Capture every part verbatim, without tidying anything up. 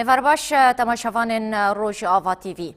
Êvar baş, temaşevanên Rojava T V.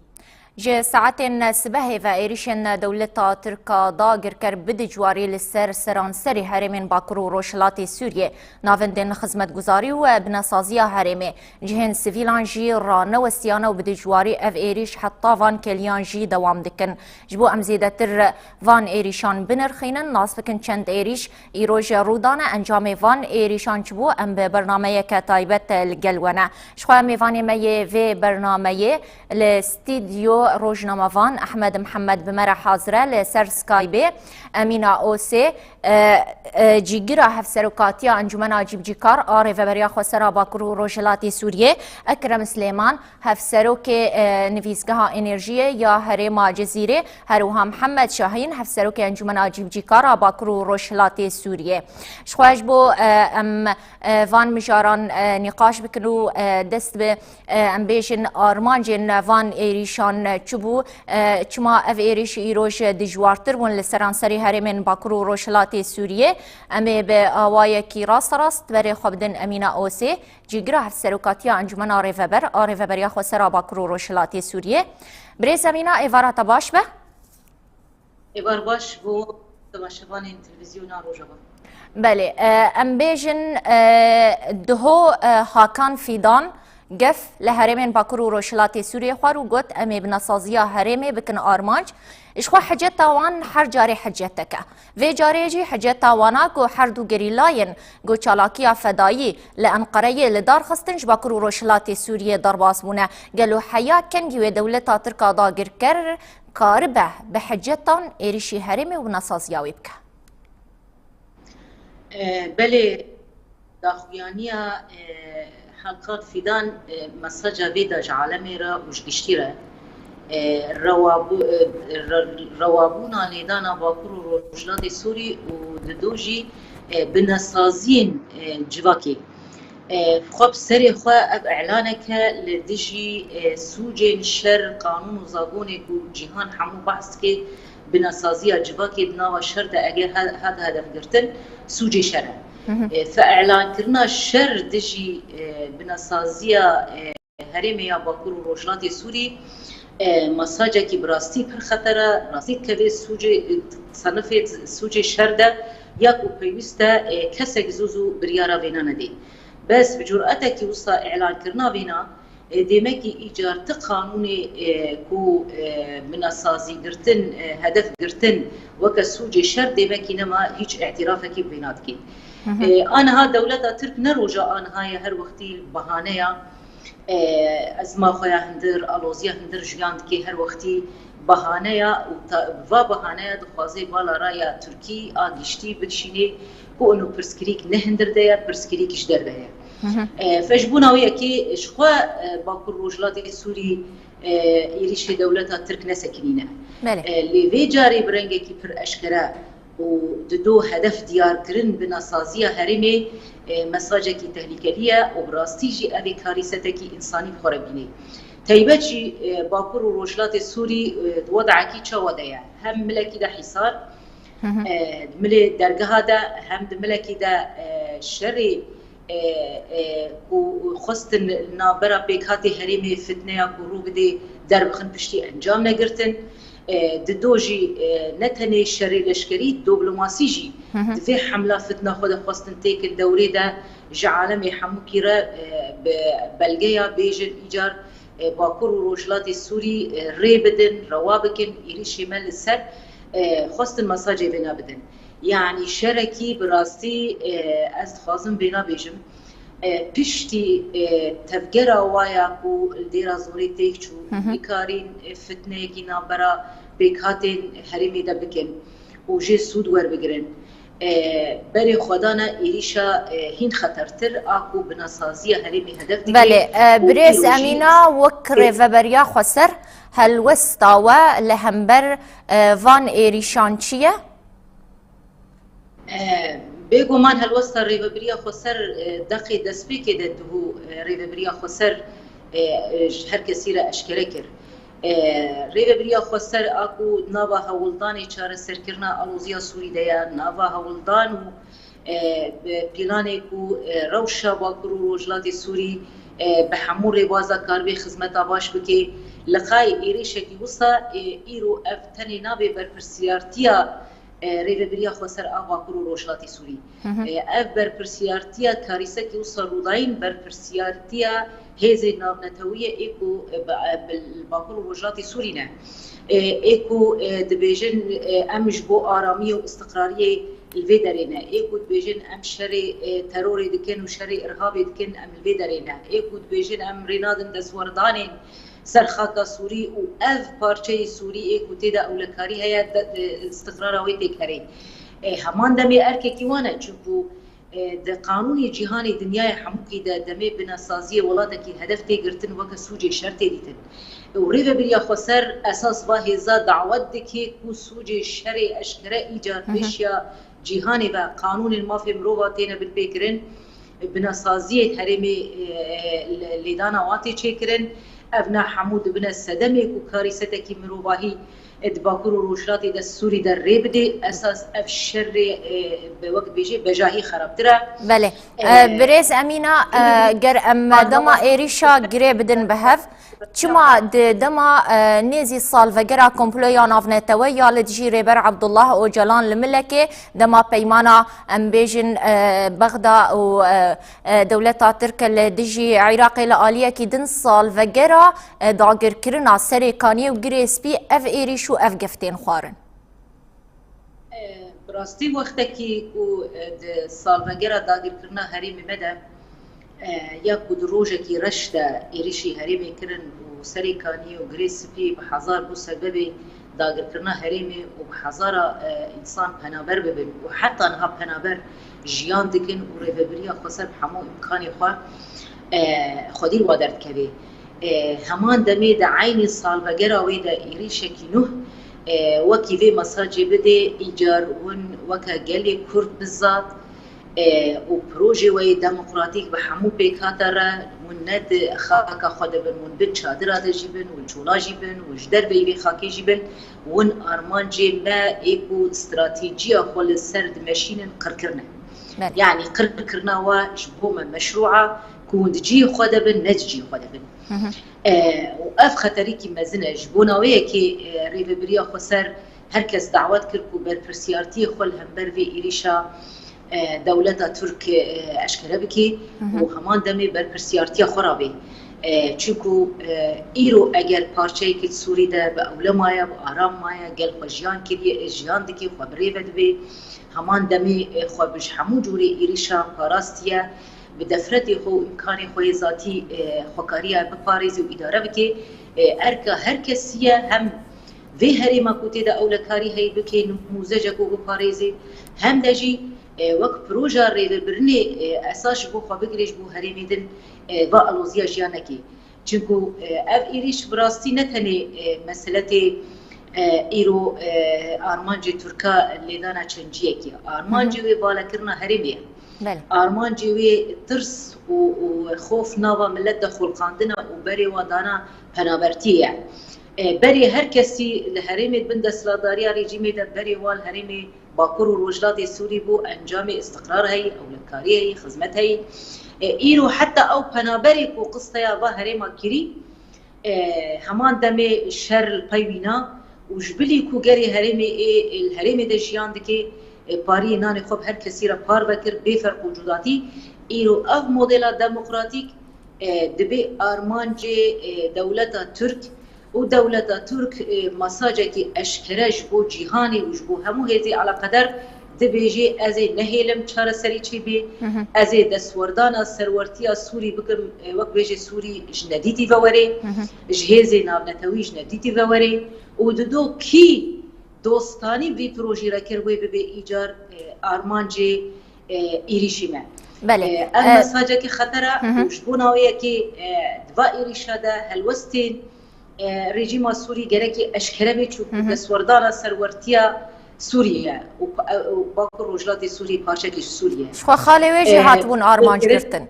Ji saetên sibehê ve êrîşên dewleta Tirk a dagirker bi dijwarî li ser seranserî herêmên Bakur û Rojhilatê Sûriyê, navendên xizmetguzarî û binesaziya herêmê, cihên sivîlan jî ranewestiyane û bi dijwarî ev êrîş heta van kêliyan jî dewam dikin. Ji bo em zêdetir van êrîşan binirxînin, nas bikin çend êrîş îro jî rû dane. Encamê van êrîşan çi bû? Em bi bernameyeke taybet li gel we ne. Ji xwe mêvanê me yê vê bernameyê li stîdyo rojnamevan Ehmed Mihemed bi me re hazir e, li ser Skypeê Emîna Osê, e, e, cîgira hevserokatiya Encûmena Cîbicîkar a Rêveberiya Xweser a Bakur û Rojhilatê Sûriyê, Ekrem Silêman, hevserokê, e, Nivîsgeha Enerjiyê ya Herêma Cizîrê, her wiha Mihemed Şahîn, hevserokê Encûmena Cîbicîkar a Bakur û Rojhilatê Sûriyê. Ji xwe ji bo, e, em, e, van mijaran, e, nîqaş bikin û, e, dest bi, e, em bêjin armancên van êrîşan çi bû, e, çima ev êrîş îroj dijwartir bûn li seranserî herêmên Bakur û Rojhilatê Sûriyê? Em ê bi awayekî rasterast berê xwe bidin Emîna Osê, cîgira hevserokatiya Encûmena Rêveber a Rêveberiya Xweser a Bakur û Rojhilatê Sûriyê. Birêz Emîna, êvara te baş be. Êvar baş bo temaşevanên televîzyona Rojava. Belê, e, em bêjin, e, diho, e, Hakan Fîdan gef li herêmên Bakur û Rojhilatê Sûriyê xwar û got, em ê binesaziya herêmê bikin armanc. Ji xwe hiceta wan her carê hicetek e. Vê carê jî hiceta wana ku her du gerîlayên ku çalakiya fedayî li Enqereyê li dar xistin ji Bakur û Rojhilatê Sûriyê derbas bûne. Gelo heya kengî wê dewleta Tirk a dagirker karibe bi hicetan êrîşî herêmê û binesaziya wê bike? E, belê, daxuyaniya, e, Hakan Fîdan, e, mesaja vê da ji alemê re û ji giştî re, e, rewabû-, e, re-, rewabûna lêdana Bakur û Rojhilatê Sûrî û dido jî, e, binesaziyên, e, civakê. E, xwe bi serê xwe ev îlaneke li dijî, e, sûcên şer, qanûn û zagonê ku cîhan hemû behs dike, binesaziya civakê di nava şer de eger he-, hat hedef girtin, sûcê şer e. Hı hı. E, fe îlankirina şer dijî, e, binesaziya, e, herêmê ya Bakur û Rojhilatê Sûrî, e, mesajekî bi rastî pir xeter e, rastî dikeve sûcê, e, senifê sûcê şer de, ya ku pêwîst e, e, kesek zû zû biryara vêna nedê. Bes bi curatekî wisa îlankirina vêna, e, dêmekî îcar ti qanûnê, e, ku, e, binesazî girtin, e, hedef girtin weke sûcê şer dêmekî nema hîç îtirafekî bi vêna dikê. Hı hı. E, aniha dewleta Tirk ne roja aniha ye, her wextî bahaneya, e, ezma xwe ya hundir, aloziya hundir jiyan dikê, her wextî bahaneya û ta-, bi va bahaneya dixwaze bala raya Tirkî a giştî bikişînê ku ino pirsgirêk ne hundir de ye, pirsgirêk ji derve ye. Hı hı. E, fe ji bona wê yekê ji xwe, e, Bakur Rojhilatê Sûrî, e, êrîşê dewleta Tirk nesekinîne. Belê. E, lê vê carê bi rengekî pir eşkere û dido hedef diyarkirin binesaziya herêmê, e, mesajekî tehlîkelî ye û bi rastî jî ev ê karîsetekî însanî bi xwe re bînê. Taybet jî, e, Bakur û Rojhilatê Sûrî, e, di wedekî çawa de ye? Hem milekî de hîsar, Hı hı. e, di milê dergeha de, hem di milekî de, e, şerê, e, e, ku xwestin navbera pêkhatê herêmê fitneya ku rû bidê derbixin piştî encam negirtin. E, dido jî, e, ne tenê şerê leşkerî, dîplomasî jî Hı hı. di vê hemla fitna xwe de xwestin têkin dewrê de ji alemê hemûkî re, e, bi belgeya bêjin îcar, e, Bakur û Rojhilatê Sûrî, e, rê bidin, rewa bikin, êrîşê me li ser, e, xwestin mesajê vêna bidin. Yanî şerekî bi rastî, e, ez dixwazim vêna bêjim, e, piştî, e, tevgera waya ku li Dêra Zorê têk çû, Hı hı. nikarîn, e, fitneyekî navbera pêkhatên herêmê de bikin û jê sûd werbigirin. E, berê xwedana êrîşa, e, hîn xetertir a ku binesaziya herêmê hedef dike Belê, e, û birêz îro jî Emîna, wek ê- Rêveberiya Xweser helwesta we li hember, e, van êrîşan çi ye? E, bêguman helwesta Rêveberiya Xweser, e, deqê destpêkê de dibû, e, Rêveberiya Xweser, e, e, ji her kesî re eşkere kir. E, Rêveberiya Xweser a ku nava hewldanê çareserkirina aloziya Sûrî de ye, nava hewldan û, e, bi planê ku, e, rewşa Bakur û Rojhilatê Sûrî, e, bi hemû rêbaza karibê xizmeta baş bike. Li qay êrişekî wisa, e, îro ev tenê nabe berpirsiyartiya, e, rêvebiriya xweser a Bakur û Rojhilatê Sûrî. Hı hı. E, ev berpirsiyartiya karîsekî wisa rûdayîn berpirsiyartiya hêzên navnetewî ye ê ku, e, bi, e, bi, li Bakur û Rojhilatê Sûrî ne. E, ê ku, e, dibêjin, e, em ji bo aramiyê û istiqrariyê li vê derê ne. Ê ku dibêjin em şerê, e, terorê dikin û şerê irhabê dikin, em li vê derê ne. Ê ku dibêjin em rê nadin destwerdanên ser xaka Sûrî û ev parçeyê Sûrî ê ku tê de ewlekarî heye, de, e, istiqrara wê têk herê. E, heman demê erkekî wan e, çunku, e, di qanûnê cîhanê dinyayê hemûkî de demê binesaziyê welatekî hedef tê girtin weke sûcê şer tê dîtin. Û rêvebiriya xweser esas va hêza dawet dike ku sûcê şerê eşkere îcar Hı hı. pêşiya cîhanê ve qanûnên mafê mirova têne binpêkirin, binesaziyê herêmê, e, lê-, lêdana wan tê çêkirin. Ev ne hemû dibine sedemê ku karîsetekî mirovahî, e, di Bakur û Rojhilatê de Sûrî de rê bidê. Esas ev şerê, e, bi wek dibêjê bejahî xerabtir e. Belê. E, E, Birêz Emîna, e, ger em pardon. dema êrîşa girê bidin bi hev, çima di dema, e, nêzî salvegera komploya navnetewe ya li dijî Rêber Abdullah Ocalan li Milekê, dema peymana, em bêjin, e, Bexda û, e, e, dewleta Tirk li dijî Iraqê li aliyekî din salvegera, e, dagirkirina Serê Kaniyê û Girê Spî ev êrîş û ev gef tên xwarin? E, bi rastî wextekî ku, e, di salvegera dagirkirina herêmê me de, e, ya ku di rojekî reş de êrişî herêmê kirin û Serê Kaniyê û Girê Spî bi hezar bû sebebê dagirkirina herêmê û bi hezara, e, însan penaber bibin û heta niha penaber jiyan dikin û rêvebiriya xweser bi hemû îmkanê xwe, e, xwedî li wa derdikeve. E, heman demê di eynî salvegera wê de êrîşekî nuh, e, wekî vê mesajê bidê, îcar win weke gelê Kurd bizat, e, û projê we yê demokratîk bi hemû pêkhata re, win ne di xaka xwe de bin, win bin çadira de jî bin, win çola jî bin, win ji derveyî vê xakê jî bin, win armancê me ê ku stratîciya xwe li ser dimeşînin qirkirine. Belê. Yanî qirkirina we ji bo me meşrû e ku hûn di cihê xwe de bin, ne di cihê xwe de bin. Hı hı. E, û ev xeterîkî mezin e. Ji bona wê yekê, e, rêvebiriya xweser her kes dawet kir ku berpirsiyartiyê xwe li hember vê êrîşa, e, dewleta Tirk, e, eşkere bike Hı hı. û heman demê berpirsiyartiya xwe rabê. E, çunku, e, îro eger parçeyekî di Sûrî de bi ewle maye, bi aram maye, gel xwe jiyan kiriye, e, jiyan dike, xwe bi rê ve dibê. Heman demê, e, xwe bi ji hemû cûrê êrîşa parastiye, bi defretê xwe û îmkanê xwe yê zatî, e, xwekariya biparêzê û îdare bike. E, erka her kesî ye, hem vê herêma ku tê de ewlekarî heyî bike, nimûzecek û biparêzê, hem de jî, e, wek proja rêvebirinê, e, esas ji bo xwe bigire, ji bo herêmê din, e, va aloziya jiyan neke. Çimku, e, ev êrîş bi rastî ne tenê, e, meseletê, e, îro, e, armancê Tirka lêdana çenciyekî ye. Armancê Hı hı. wê valekirina herêmê ye. Belê. Armancê wê tirs û, û xof nava milet de xulqandina û berê wa dana penabertiyê ye. E, berê her kesî li herêmê di bin desthilatdariya rejîmê de berê wa li herêmê Bakur û Rojhilatê Sûrî bû, encamê îstiqrar heyî, ewlekarî heyî, xizmet heyî. E, îro heta ew penaberê ku qisteya va herêma kirî, e, heman demê şer li pey wî na û ji bilî ku gelê herêmê ê, ê li herêmê de jiyan dike, e, pariyê nanê xwe bi her kesî re parve kir, bê ferq û cudatî. Îro ev modela demokratîk, e, dibê armancê, e, dewleta Tirk û dewleta Tirk, e, mesajekî eşkere ji bo cîhanê û ji bo hemû hêzê eleqeder dibêjê, ez ê nehêlim çareserî çêbê, Hı hı. ez ê destwerdana serwertiya Sûrî bikim, e, wek bêjê Sûrî ji nedîtî ve werê, Hı hı. ji hêzê navnetewî ji nedîtî ve werê û dido kî dostanî vî projî re kir wê bibe îcar, e, armancê, e, êrîşî me. Belê. E, ev E, mesajekî xeter e Hı hı. û ji bona wê yekê, e, di va êrîşa de helwestên, e, rejîma Sûrî gerekî eşkere bê, çûku Hı hı. destwerdana serwertiya Sûrî ye û pa-, û Bakur Rojhilatê Sûrî parçekî ji Sûrî ye. Ji xwe xalê wê jî E, hatibûn armanc pêkirin-, girtin.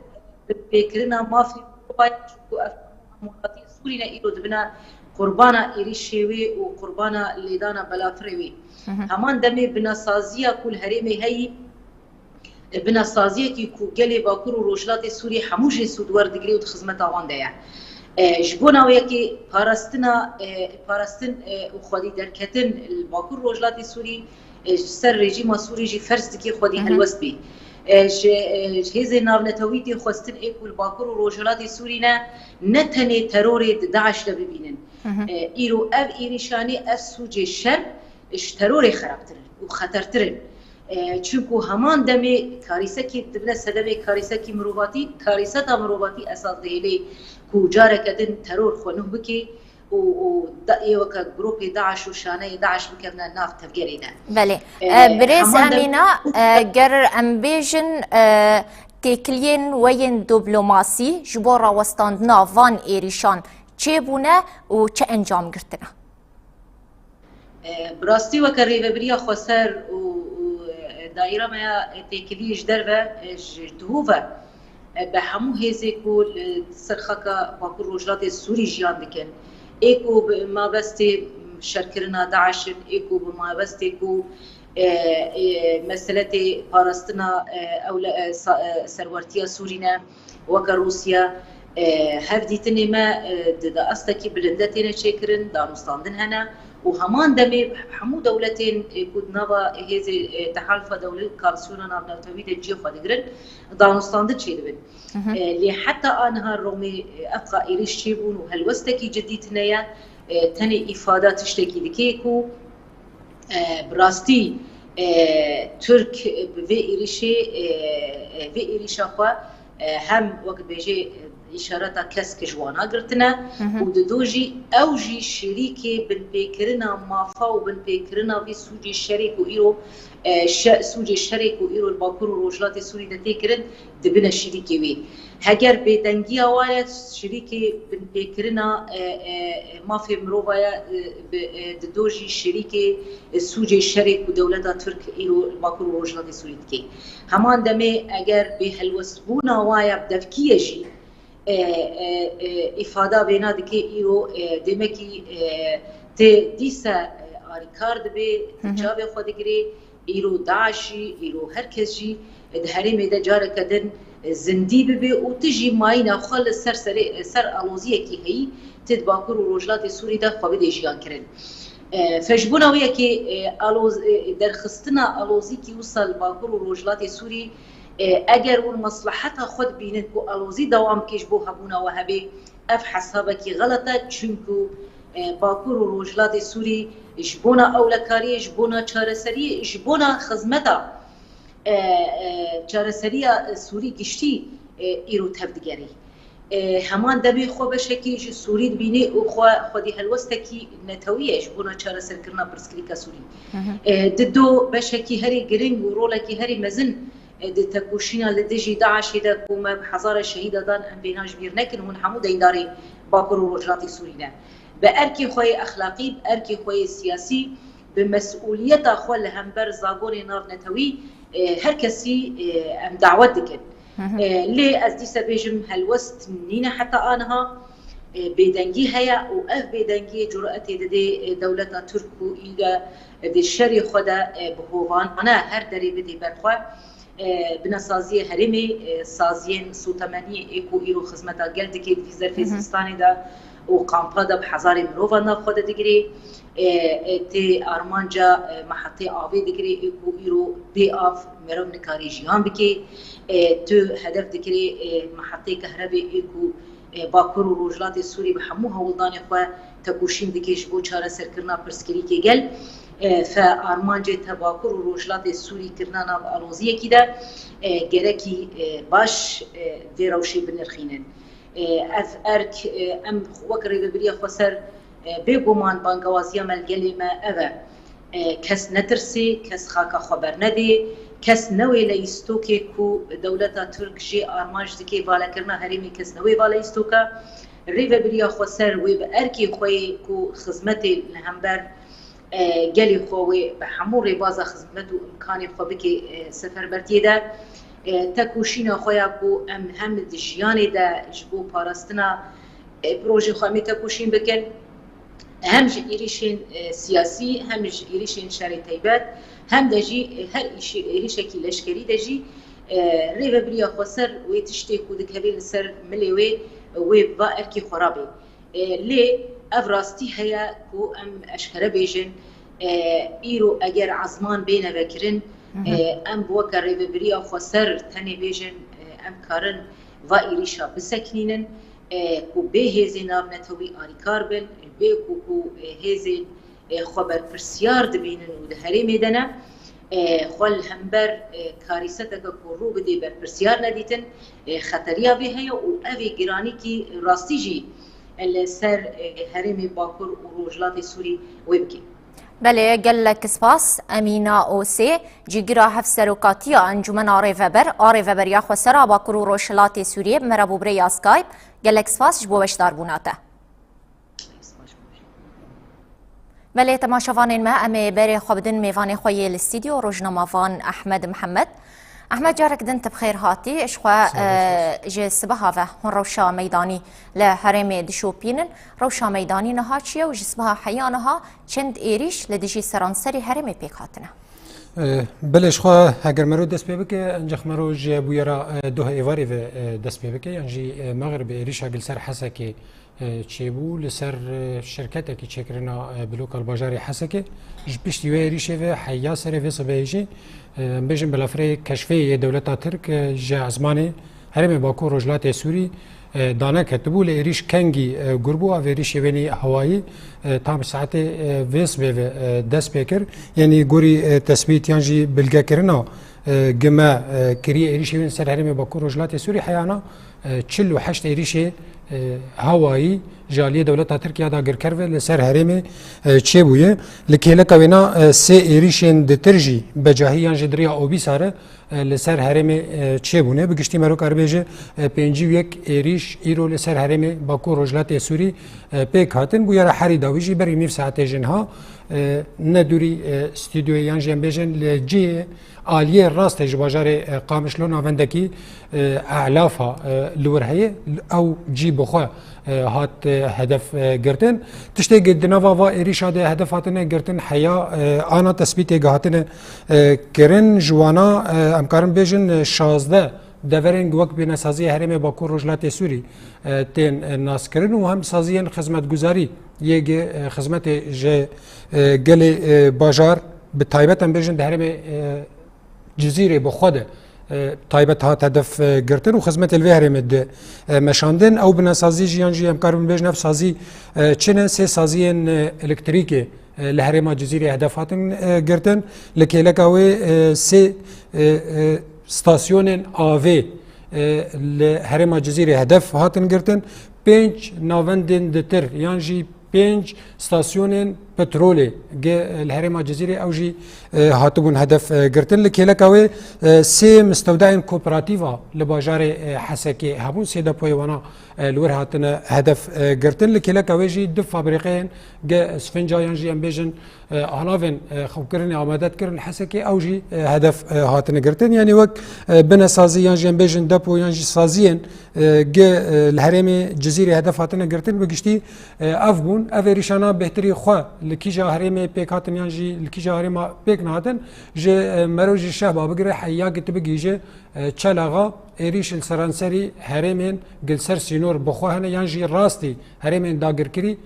pêkirina mafê mirovan, çûku ev hemû welatiyên Sûrî ne îro dibine qurbana êrîşê wê û qurbana lêdana belafirê wê. Hı hı. Heman demê binesaziya ku li herêmê heyî, binasaziyekî ku gelê Bakur û Rojhilatê Sûrî hemû jê sûd werdigire û di xizmeta wan de ye. E, ji bona wê yekê parastina, e, parastin, e, û xwedî derketin li Bakur Rojhilatê Sûrî, e, ji ser rejîma Sûrî jî ferz dike xwedî helwest bî. E, ji, e, ji hêzên navnetewî tê xwestin ê ku li Bakur û Rojhilatê Sûrî ne, ne tenê terorê di DAIŞ de bibînin. E, îro ev êrîşanê, ev sûcê şer ji terorê xerabtir in û xetertir in. E, çunku heman demê karîsekî dibine sedemê karîsekî mirovatî, karîseta mirovatî esas dihêlê ku careke din teror xwe nuh bike û, û da, ê weke grûpê DAIŞ û şaneyê DAIŞ bikevine nav tevgerê de. Belê. E, E, birêz heman dem- Emîna, e, ger em bêjin, e, têkiliyên we yên diplomasî ji bo rawestandina van êrîşan çêbûne û çi encam girtine? E, bi rastî weke Rêvebiriya Xweser û, û, e, daîra me ya têkiliyê ji derve, e, ji dihû ve, e, bi hemû hêzê ku li ser xaka Bakur Rojhilatê Sûrî jiyan dikin, ê ku bi mabestê şerkirina DAIŞ in, ê ku bi mabestê ku, e, e, meseletê parastina, e, ewle-, e, sa-, e, serwertiya Sûrî ne, weke Rûsya, e, hevdîtinê me, e, di, di astekî bilind de têne çêkirin, danûstandin hene û heman demê hemû dewletên, e, ku di nava hêzê, e, Tehalfa Dewlet Koalîsyona Navnetewî de cihê xwe digirin, danûstandin çêdibin. Hı hı. E, lê heta aniha Romê, e, evqa êrîş çêbûn û helwestekî cidî tune ye, e, tenê îfada tiştekî dike ku, e, bi rastî, e, Tirk bi vê êrîşê, e, e, vê êrîşa xwe, e, hem wek dibêje, e, îşareta kesk ji wana girtine Hı hı. û dido jî ew jî şirîkê binpêkirina mafa û binpêkirina vî sûcê şerê ku îro, e, şe-, sûcê şerê ku îro li Bakur û Rojhilatê Sûrî de tê kirin, dibine şirîkê wê. Heger bêdengiya wan e, şirîkê binpêkirina, e, e, mafê mirova ye, e, bi, e, dido jî şirîkê, e, sûcê şerê ku dewleta Tirk îro li Bakur û Rojhilatê Sûrî dike. Heman demê eger bêhelwestbûna wan ya bi devkî ye jî, e, e, e, îfada vêna dike îro, e, demekî, e, tê dîse, e, alîkar dibe, Hı hı. çavê xwe digirê, îro DAIŞ jî, îro her kes jî di herêmê de careke din zindî bibe û tu jî mayîna xwe li ser serê, ser aloziyekî heyî, tu di Bakur û Rojhilatê Sûrî de xwe bidê jiyan kirin. E, fe ji bona wê yekê, e, aloz-, e, derxistina alozîkî wisa li Bakur û Rojhilatê Sûrî, e, eger hûn mesleheta xwe dibînin ku alozî dewam bike ji bo hebûna we hebê, ev hesabekî xelet e, çunku, e, Bakur û Rojhilatê Sûrî ji bona ewlekariyê, ji bona çareseriyê, ji bona xizmeta, e, e, çareseriya Sûrî giştî, e, îro tev digerî. E, heman demê xwe beşekî ji Sûrî dibînî û xwe xwedî helwestekî netewî ye ji bona çareserkirina pirsgirêka Sûrî. Hı hı. E, dido beşekî herî giring û rolekî herî mezin, e, di tekoşîna li dijî DAIŞê de ku me bi hezara şehîda dan, em vêna ji bîr nekin, hûn hemû deydarê Bakur û Rojhilatê Sûrî ne. Bi erkê xwe yê exlaqî, bi erkê xwe yê siyasî, bi mesûliyeta xwe li hember zagonê navnetewî, e, her kesî, e, em dawet dikin. Hı hı. E, lê ez dîse bêjim helwest nîne heta aniha, e, bêdengî heye û ev bêdengiyê curetê didê, e, dewleta Tirk ku îde di şerê xwe de, e, bi hovane her derê bidê ber xwe. E, binesaziyê herêmê, e, saziyên sotemeniyê ê ku îro xizmeta gel dike di vî zerfê Hı hı. zivistanê de û kampa de bi hezarê mirovan nav xwe de digirê. E, e, tê armanca, e, mehetê avê digirê ê ku îro bê av meriv nikare jiyan bike. E, tu hedef digirê, e, mehetê kehrebê ê ku, e, Bakur û Rojhilatê Sûrî bi hemû hewldanê xwe tekoşîn dike ji bo çareserkirina pirsgirêkê gel. E, fe armancê te Bakur û Rojhilatê Sûrî kirina nav aloziyekî de, e, gerekî, e, baş, e, vê rewşê binirxînin. E, ev erk, e, em wek Rêvebiriya Xweser, e, bêguman bangewaziya me li gelê me ev e. E, kes netirsê, kes xaka xwe bernedê, kes newê leyîstokê ku dewleta Tirk jê armanc dike valekirina herêmê, kes newê va leyîstoka. Rêvebiriya Xweser wê bi erkê xwe yê ku xizmetê li hember, e, gelê xwe wê bi hemû rêbaza xizmet û imkanê xwe bike, e, seferbertiyê de. E, tekoşîna xwe ya ku em hem di jiyanê de ji bo parastina, e, projê xwe em ê tekoşîn bikin, hem ji êrîşên, e, siyasî, hem ji êrîşên şerê teybet, hem de jî, e, her îşi-, êrîşekî leşkerî de jî, E, rêvebiriya xweser wê tiştê ku dikeve li ser milê wê, wê bi va erkê xwe rabê. E, lê ev rastî heye ku em eşkere bêjin, e, îro eger ezman bêne vekirin, e, em bi weke rêvebiriya xweser tenê bêjin, e, em karin va êrîşa bisekinînin, e, ku bê hêzên navnetewî alîkar bin, bê ku, ku, e, hêzên, e, xwe berpirsiyar dibînin û di herêmê de ne, e, xwe li hember, e, karîseteke ku rû bidê berpirsiyar nedîtin, e, xeteriya vê heye û ev ê giranîkî rastî jî li ser, e, herêmê Bakur û Rojhilatê Sûrî wê bike. Belê, gelek spas. Emîna Osê, cîgira Hevserokatiya Encûmena Rêveber a Rêveberiya Xwesera Bakur û Rojhilatê Sûriyê, bi me re bû bi rêya Skype. Gelek spas ji bo beşdarbûna te. Belê, temaşevanên me, em ê berê xwe bidin mêvanê xwe yê li stûdyo, rojnamevan Ehmed Mihemed. Ehmed, carek din tu bi xêr hatî. Ji xwe, Sağ ol, sağ ol. e, ji sibeha ve hûn rewşa meydanî li herêmê dişopînin. Rewşa meydanî niha çi ye û ji sibeha heya niha çend êrîş li dijî seranserî herêmê pêk hatine? E, belê, ji xwe heger mero dest pê bike, encax mero ji bûyera, e, doh êvarê ve, e, dest pê bike, yan jî, e, mexribê êrîşa gil ser Hesekê e, çêbû li ser, e, şirketekî çêkirina, e, bloka li bajarê Hesekê. Ji piştî wê êrîşê ve heya serê vê sibehê jî, e, em bêjin belafirê keşfê yê dewleta Tirk, e, ji ezmanê herêmê Bakur Rojhilatê Sûrî, e, daneketibû. Lê êrîş kengî, e, gur bû. Ev êrîşê wenî hewayî, e, tam saetê, e, vê sibê ve, e, dest pê kir. Yanî gorî, e, tesbît yan jî bilgekirina, e, gime, e, kiriye êrîşê wê ser herêmê Bakur Rojhilatê Sûrî heyana, e, çil û heşt êrîşê, e, hewayî ji aliyê dewleta Tirkiye dagirker ve li ser herêmê, e, çêbûye. Li kêleka wêna, e, sê êrîşên ditir jî becahî yan jî di riya Obîsa re, e, li ser herêmê, e, çêbûne. Bi giştî mero kar bêje, e, pêncî û yek êrîş îro li ser herêmê Bakur Rojhilatê Sûrî, e, pêk hatin. Bûyera herî dawî jî berî nîv saetê ji niha, e, ne dûrî, e, stûdyoyê yan jî em bêjin li cihê aliyê rastê ji bajarê, e, Qamişlo navendekî, e, Elafa, e, li wir heye, ew cî bi xwe, e, hat, e, hedef, e, girtin. Tiştê di nava va êrîşa de hedef hatine girtin heya, e, ana tespîtê gihatine, e, kirin. Ji wana, e, em karin bêjin, e, şazdeh deverên wek bînesaziya herêmê Bakur Rojhilatê Sûrî, e, tên, e, naskirin û hem saziyên xizmetguzarî yê gi, e, xizmetê ji, e, gelê, e, bajar, bi taybet em bêjin di herêmê, e, Cizîrê bi xwe de, e, taybet hat hedef, e, girtin û xizmetê li vê herêmê di, e, meşandin. Ew binesazî jî yan jî em karin bêjin ev sazî, e, çi ne? Sê saziyên, e, elektrîkê, e, li herêma Cizîrê hedef hatin, e, girtin. Li kêleka wê, e, sê, e, e, stasyonên avê, e, li herêma Cizîrê hedef hatin girtin. Pênc navendên ditir yan jî pênc stasyonên petrolê ge-, li herêma Cizîrê ew jî, e, hatibûn hedef, e, girtin. Li kêleka wê, e, sê mistewdayên kooperatîva li bajarê, e, Hesekê hebûn, sê depoyê wana, e, li wir hatine hedef, e, girtin. Li kêleka wê jî du fabrîqeyên ge-, sfinca yan jî em bêjin, e, alavên, e, xewkirinê amade dikirin li Hesekê, ew jî, e, hedef, e, hatine girtin. Yanî wek, e, binesazî yan jî em bêjin depo yan jî saziyên, e, ge, e, li herêmê Cizîrê hedef hatine girtin, bi giştî, e, ev bûn. Ev êrîşana bêhtirî xwe li kîja herêmê pêk hatin yan jî li kîja herêma pêk nehatin, ji, e, mero jî şehba bigire heya gi tu bigihîje, e, Çelaxa, êrîş li seranserî herêmên gil ser sînor bi xwe hene yan jî rastî herêmên dagirkirî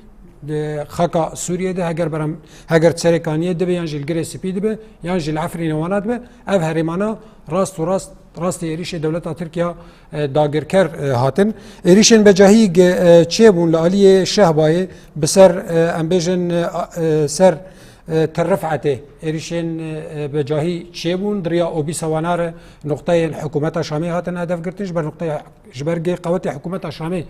di xaka Sûriyê de, heger berem, heger Serêkaniyê dibe yan jî li Girê Spî dibe yan jî li Efrînê wana dibe, ev herêmana rast û rast, rastî êrîşê dewleta Tirkiye, e, dagirker, e, hatin. Êrîşên becahî ge-, e, çêbûn li aliyê Şehbayê bi ser, e, em bêjin, e, a-, e, ser, e, Tel Rifetê êrîşên, e, becahî çêbûn. Di riya Obîsa wana re nuqteyên hikûmeta Şamê hatin hedef girtin. Ji ber nuqteya, ji ber gê qewetê hikûmeta Şamê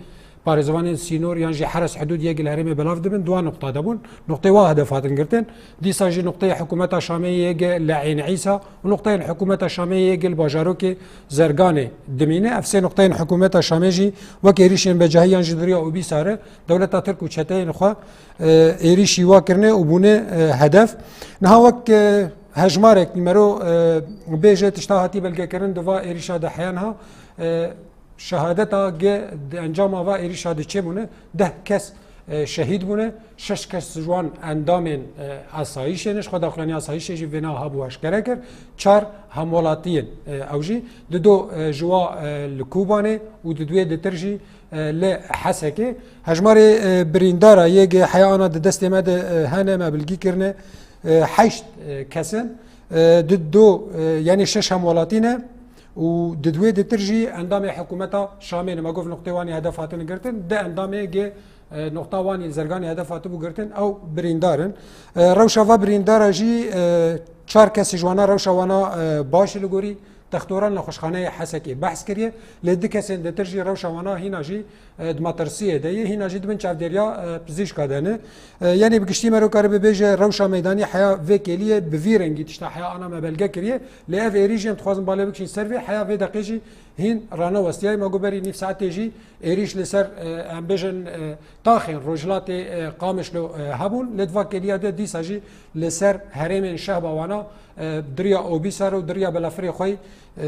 parêzvanên sînor yan jî heres hidûd yê gil herêmê belav dibin, di wan nuqta de bûn. Nuqtê wa hedef hatin girtin. Dîsa jî nuqteyê hikûmeta Şamê yê gil li Eyn Îsa û nuqteyên hikûmeta Şamê yê gil bajarokê Zerganê dimîne. Ev sê nuqteyên hikûmeta Şamê jî wek êrîşên becahî yan jî di riya Obîsa re dewleta Tirk û çeteyên xwe, e, êrîşî wa kirine û bûne, e, hedef. Niha wek, e, hejmarek mero, e, bêje tişta hatî belgekirin di va êrîşa de heya niha, e, şehadeta ge di encama va êrîşa de çêbûne, deh kes, e, şehîd bûne. Şeş kes ji wan endamên, e, asayîşê ne, ji xwe daxuyaniya asayîşê jî vêna hebû eşkere kir. Çar hemwelatiyên, e, ew jî di do, e, ji wa, e, li Kobanê û di duê ditir jî, e, li Hesekê. Hejmarê, e, birîndara yê gê heya ana di destê me de, e, hene, me bilgî kirine, e, heşt, e, kes in. E, di do, e, yanî şeş hemwelatî ne û di duê ditir jî endamê hikûmeta Şamê ne. Me gov noqtê wan ê hedef hatine girtin. Di endamê gê, e, noqta wan ê zerganê hedef hatibû girtin, ew birîndar in. E, rewşa va birîndara jî, e, çar kes ji wana rewşa wana, e, baş e li gorî textoran nexweşxaneyê Hesekê behs kiriye. Lê du kesên ditir jî rewşa wana hîna jî, e, di metirsiyê de ye, hîna jî di bin çavdêriya, e, pizîşka de ne. E, yanî bi giştî mero karibe bêje rewşa meydanî heya vê kêliyê bi vî rengî tişta heya ana me belge kiriye. Lê ev êrîş em dixwazin balê bikişîn ser vê, heya vê deqê jî hîn ranewestiyaye. Me got berî nîv saetê jî êrîş li ser, e, em bêjin, e, taxên rojhilatê, e, Qamişlo, e, hebûn. Lê di va kêliya de dîsa jî li ser herêmên şehba wana, e, diriya Obîsar û diriya Belafirê xwe, e,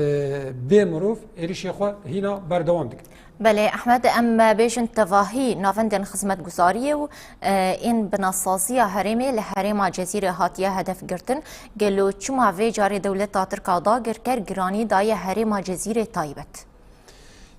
bê mirov êrîşê xwe hîna berdewam dikin. Belê, Ehmed, em bêjin tevahî navendên xizmetguzariyê û, e, ên binasaziya herêmê li herêma Cezîrê hatiye hedef girtin. Gelo çima vê carê dewleta Tirk a dagirker giranî daye herêma Cezîrê taybet?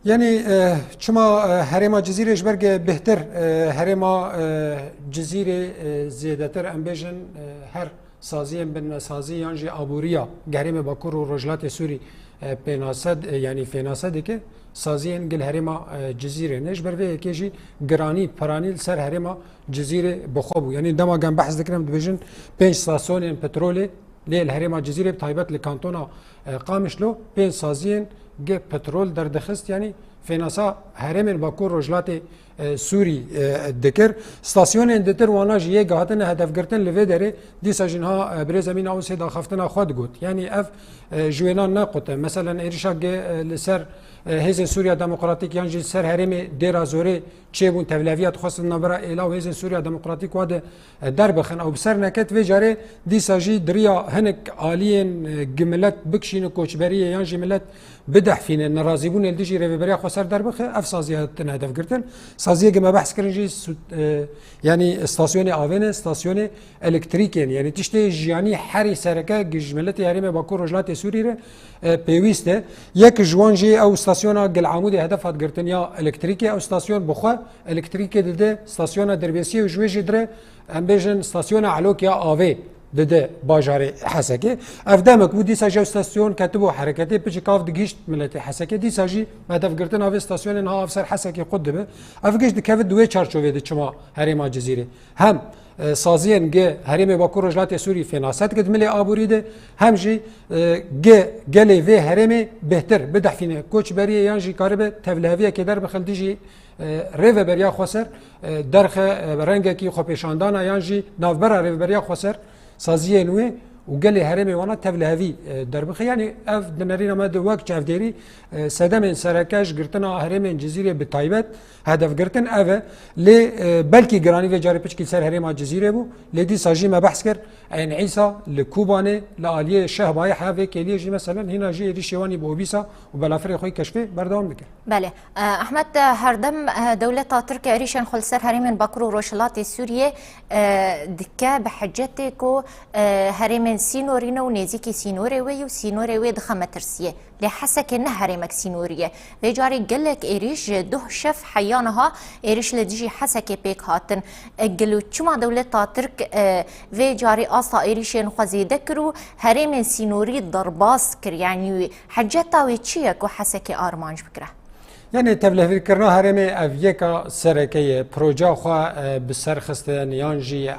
Yanî, e, çima, e, herêma Cizîrê ji ber ge bêhtir, e, herêma, e, Cizîrê, e, zêdetir, em bêjin, e, her saziyên binmesazî yan jî aboriya ge herêmê Bakur û Rojhilatê Sûrî, e, pênase d-, e, yanî fênase dike, saziyên gil herêma, e, Cizîrê ne. Ji ber vê yekê jî giranî, piranî li ser herêma Cizîrê bi xwe bû. Yanî dema ge em behs dikin, em dibêjin pênc stasyonên petrolê, lê li herêma Cizîrê, bi taybet li kantona, e, Qamişlo, pênc saziyên ge petrol derdixist, yanî fênasa herêmên Bakur Rojhilatê, e, Sûrî, e, dikir. Stasyonên ditir wana jî yê ge hatine hedefgirtin li vê derê, dîsa jî niha, e, birêz Emîn Awsê daxaftina xwe digot. Yanî ev, e, ji wêna nequte. Meselen êrîşa ge, e, li ser, e, Hêzên Sûriya Demokratîk yan jî li ser herêmê Dêra Zorê çêbûn, tevliheviya dixwestin navbera êla û Hêzên Sûriya Demokratîk wa de, e, derbixin. Ew bi ser neket, vê carê dîsa jî di riya hinek aliyên, e, gi milet bikişîne koçberiyê yan jî milet bidehfîne, nerazîbûnê li dijî rêveberiya xweser derbixe, ev saziye hatine hedefgirtin. Saziyê gi me behs kirin jî su-, e, yanî stasyonê avê ne, stasyonê elektrîkê ne. Yanî tiştê jiyanî herî sereke gi ji miletê herêmê Bakur Rojhilatê Sûrî re, e, pêwîst e. Yek ji wan jî ew stasyona Gil Amûdê hedef hat girtin ya elektrîkê. Ew stasyon bi xwe elektrîkê dide stasyona Dirbêsiyê û ji wê jî dire, em bêjin, stasyona Elokya avê dide bajarê Hesekê. Ev demek bû, dîsa jî ew stasyon ketibû hereketê, piçik av digihîşt miletê Hesekê. Dîsa jî hedefgirtina vê stasyonê niha av ser Hesekê qut dibe. Ev giş dikeve di wê çarçovê de çima herêma Cizîrê hem, e, saziyên ge herêmê Bakur Rojhilatê Sûrî fênaset dike di milê aborî de, hem jî, e, ge gelê vê herêmê bêhtir bidehfîne koçberiyê yan jî karibe tevliheviyekê derbixe li dijî, e, rêveberiya xweser, e, derxe, e, rengekî xwepêşandana yan jî navbera rêveberiya xweser, saziyên wê û gelê herêmê wana tevlihevî, e, derbixe. Yanî ev di nerîna me de wek çavdêrî, e, sedemên sereke ji girtina herêmên Cizîrê bi taybet hedefgirtin ev e. Lê, e, belkî giranî vê carê piçkî ser herêma Cizîrê bû. Lê dîsa jî me behs kir, Eyn Îsa li Kobanê, li aliyê Şehbayê heya vê kêliyê jî meselen hîna jî êrîşê wan ê bi Obîsa û belafirê xwe yê keşfê berdewam dike. Belê. E, Ehmed, e, herdem, e, dewleta Tirk êrîşên xwe li ser herêmên Bakur û Rojhilatê Sûriyê, e, dike bi hicetê ku, e, herêmên sînorî ne û nêzîkî sînorê wê yî û sînorê wê dixe metirsiyê. Lê Hesekê ne herêmek sînorî ye. Vê carê gelek êrîş ji duh şev heya niha êrîş li dijî Hesekê pêk hatin. E, gelo çima dewleta Tirk, e, vê carê asta êrîşên xwe zêde kir û herêmên sînorî derbas kir? Yanî wî hiceta wê çi ye ku Hesekê armanc bikire? Yanî tevlihevîrkirina herêmê ev yeka sereke ye. Proja xwe, e, bi ser xistin yan jî, e,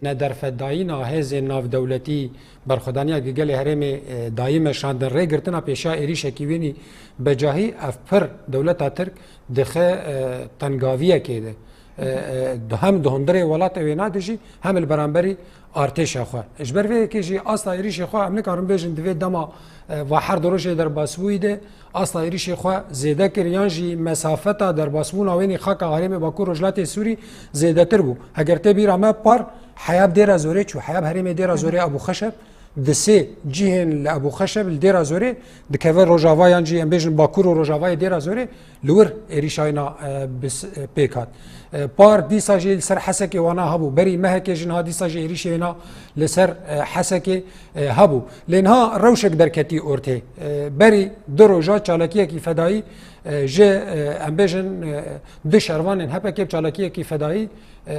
nederfedayîna hêzên navdewletî, berxwedaniya gelê herêmê, e, dayî meşandin, rêgirtina pêşiya êrîşekî wênî becahî, ev pir dewleta Tirk dixe, e, tengaviyekê de. E, e, hem di hundirê welatê wêna de jî hem li beramberî artêşa xwe. Ji ber vê yekê jî asta êrîşê xwe em nikarin bêjin di vê dema, e, va her du rojê derbasbûyî de asta êrîşê xwe zêde kir yan jî mesafeta derbasbûna wênî xaka herêmê Bakur Rojhilatê Sûrî zêdetir bû. Heger tê bîra me par heya bi Dêra Zorê çû, heya bi herêmê Dêra Zorê Ebû Xeşeb, Di sê cihên li Ebû Xeşeb li Dêra Zorê dikeve Rojava yan jî em bêjin Bakur û Rojavayê Dêra Zorê li wir êrîşayna, e, bis-, e, pêk hat. E, par dîsa jî li ser Hesekê wana hebû. Berî mehekê jî niha dîsa jî êrîşê wêna li ser, e, Hesekê, e, hebû. Lê niha rewşek derketî ortê. E, berî du roja çalakiyekî fedayî, e, ji, e, em bêjin, e, du şervanên H P K bi çalakiyekî fedayî, e,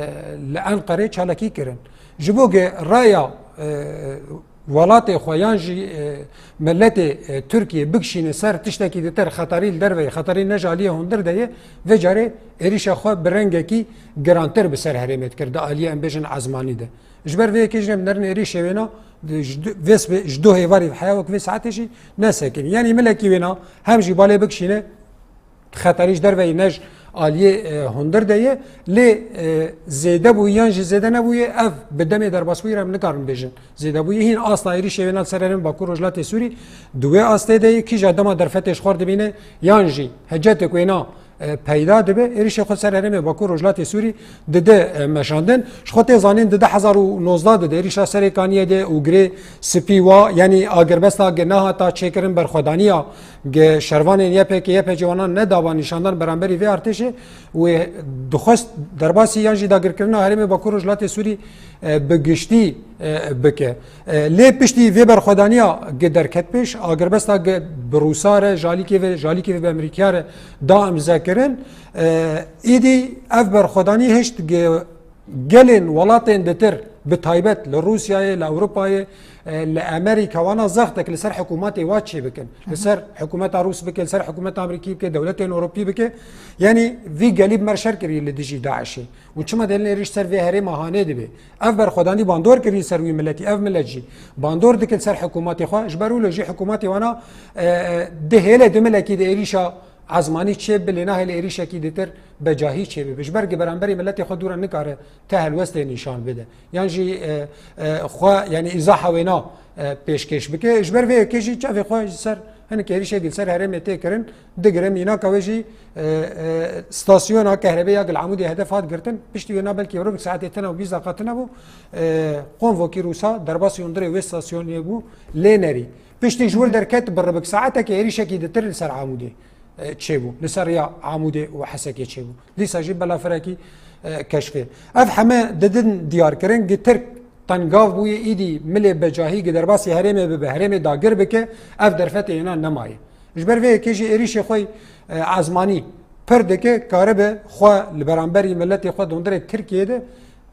li Enqerê çalakî kirin. Ji bo ge raya, e, welatê xwe yan jî, e, miletê, e, Tirkiyê bikişîne ser tiştekî ditir, xeterî li derve ye, xeterî ne ji aliyê hundir de ye, vê carê êrîşa xwe bi rengekî girantir bi ser herêmê dikir, di aliyê em bêjin ezmanî de. Ji ber vê yekê jî em nerin êrîşê wêna, di, ji du-, vê sibê, ji du hêvarî heya wek vê saetê jî nesekinî. Yanî milekî wêna hem jî balê bikişîne, xeterî ji derveyî ne ji aliyê, e, hundir de ye, lê, e, zêde bûyî yan jî zêde nebûyî, ev bi demê derbasbûyî re em nikarin bêjin. Zêde bûyî hîn asta êrîşê wêna li ser herêmê Bakur Rojhilatê Sûrî di wê astê de ye, kîja dema derfetê ji xwe re dibîne, yan jî hecetek wêna, e, peyda dibe, êrîşê xwe ser herêmê Bakur Rojhilatê Sûrî dide, e, meşandin. Ji xwe tê zanîn di du hezar û nozdeh de, de êrîşa Serê Kaniyê de û Girê Spî wa, yanî agirbesta ge nehata çêkirin berxwedaniya ge şervanên Y P G, Y P G wana nedaba nîşandan beramberî vê artêşê, wê dixwest derbasî yan jî dagirkirina herêmê Bakur Rojhilatê Sûrî, e, bi giştî, e, bike. E, lê piştî vê berxwedaniya ge derket pêş, agirbesta ge bi Rûsa re, jalîkê ve, jalîkê ve bi Amerîkaya re da imze kirin. E, êdî ev berxwedanî hişt ge gelên welatên ditir, bi taybet li Rûsyayê, li Ewropayê, e, li Amerîka wana zextek li ser hikûmetê wa çêbikin. Li ser hikûmeta Rûs bike, li ser hikûmeta Amerîkî bike, dewletên Ewropî bike. Yanî vî gelî bi me re şer kirî li dijî DAIŞê. Û çima dê êrîş ser vê herêma hanê dibe? Ev berxwedanî bandor kirî ser wî miletî, ev milet jî bandor dikin ser hikûmetê xwe. Ji ber wilo jî hikûmetê wana, e, e, dihêle di milekî de êrîşa ezmanî çêbibe, lê nahêle êrîşekî ditir becahî çêbibe. Ji ber ku beramberî miletê xwe dû re nikare ti helwestê nîşan bide. Yan jî, e, e, xwe, yanî îzaha wêna, e, pêşkêş bike. Ji ber vê yekê jî çavê xwe ji ser hinek êrîşekî li ser herêmê tê kirin, digire mînaka wê jî, e, e, stasyona kehrebê ya Gil Amûdê hedef hat girtin. Piştî wêna belkî rûbik saetê tune û bîst deqa tune bû. E, konvokî Rûsa derbasî hundirê wê stasyonê bû, lê nerî. Piştî ji wir derket bi ribik saetekê êrîşekî ditir li ser Amûdê, e, çêbû. Li ser rêya Amûdê û Hesekê çêbû. Dîsa jî belafirekî, e, keşfê. Ev heme didin diyarkirin, gi Tirk tengav bûye, îdî milê becahî gi derbasî herêmê bibe, herêmê dagir bike, ev derfetê êna nemaye. Ji ber vê yekê jî êrîşê xwe, e, ezmanî pir dike, karibe xwe li beramberî miletê xwe di hundirê Tirkiyê de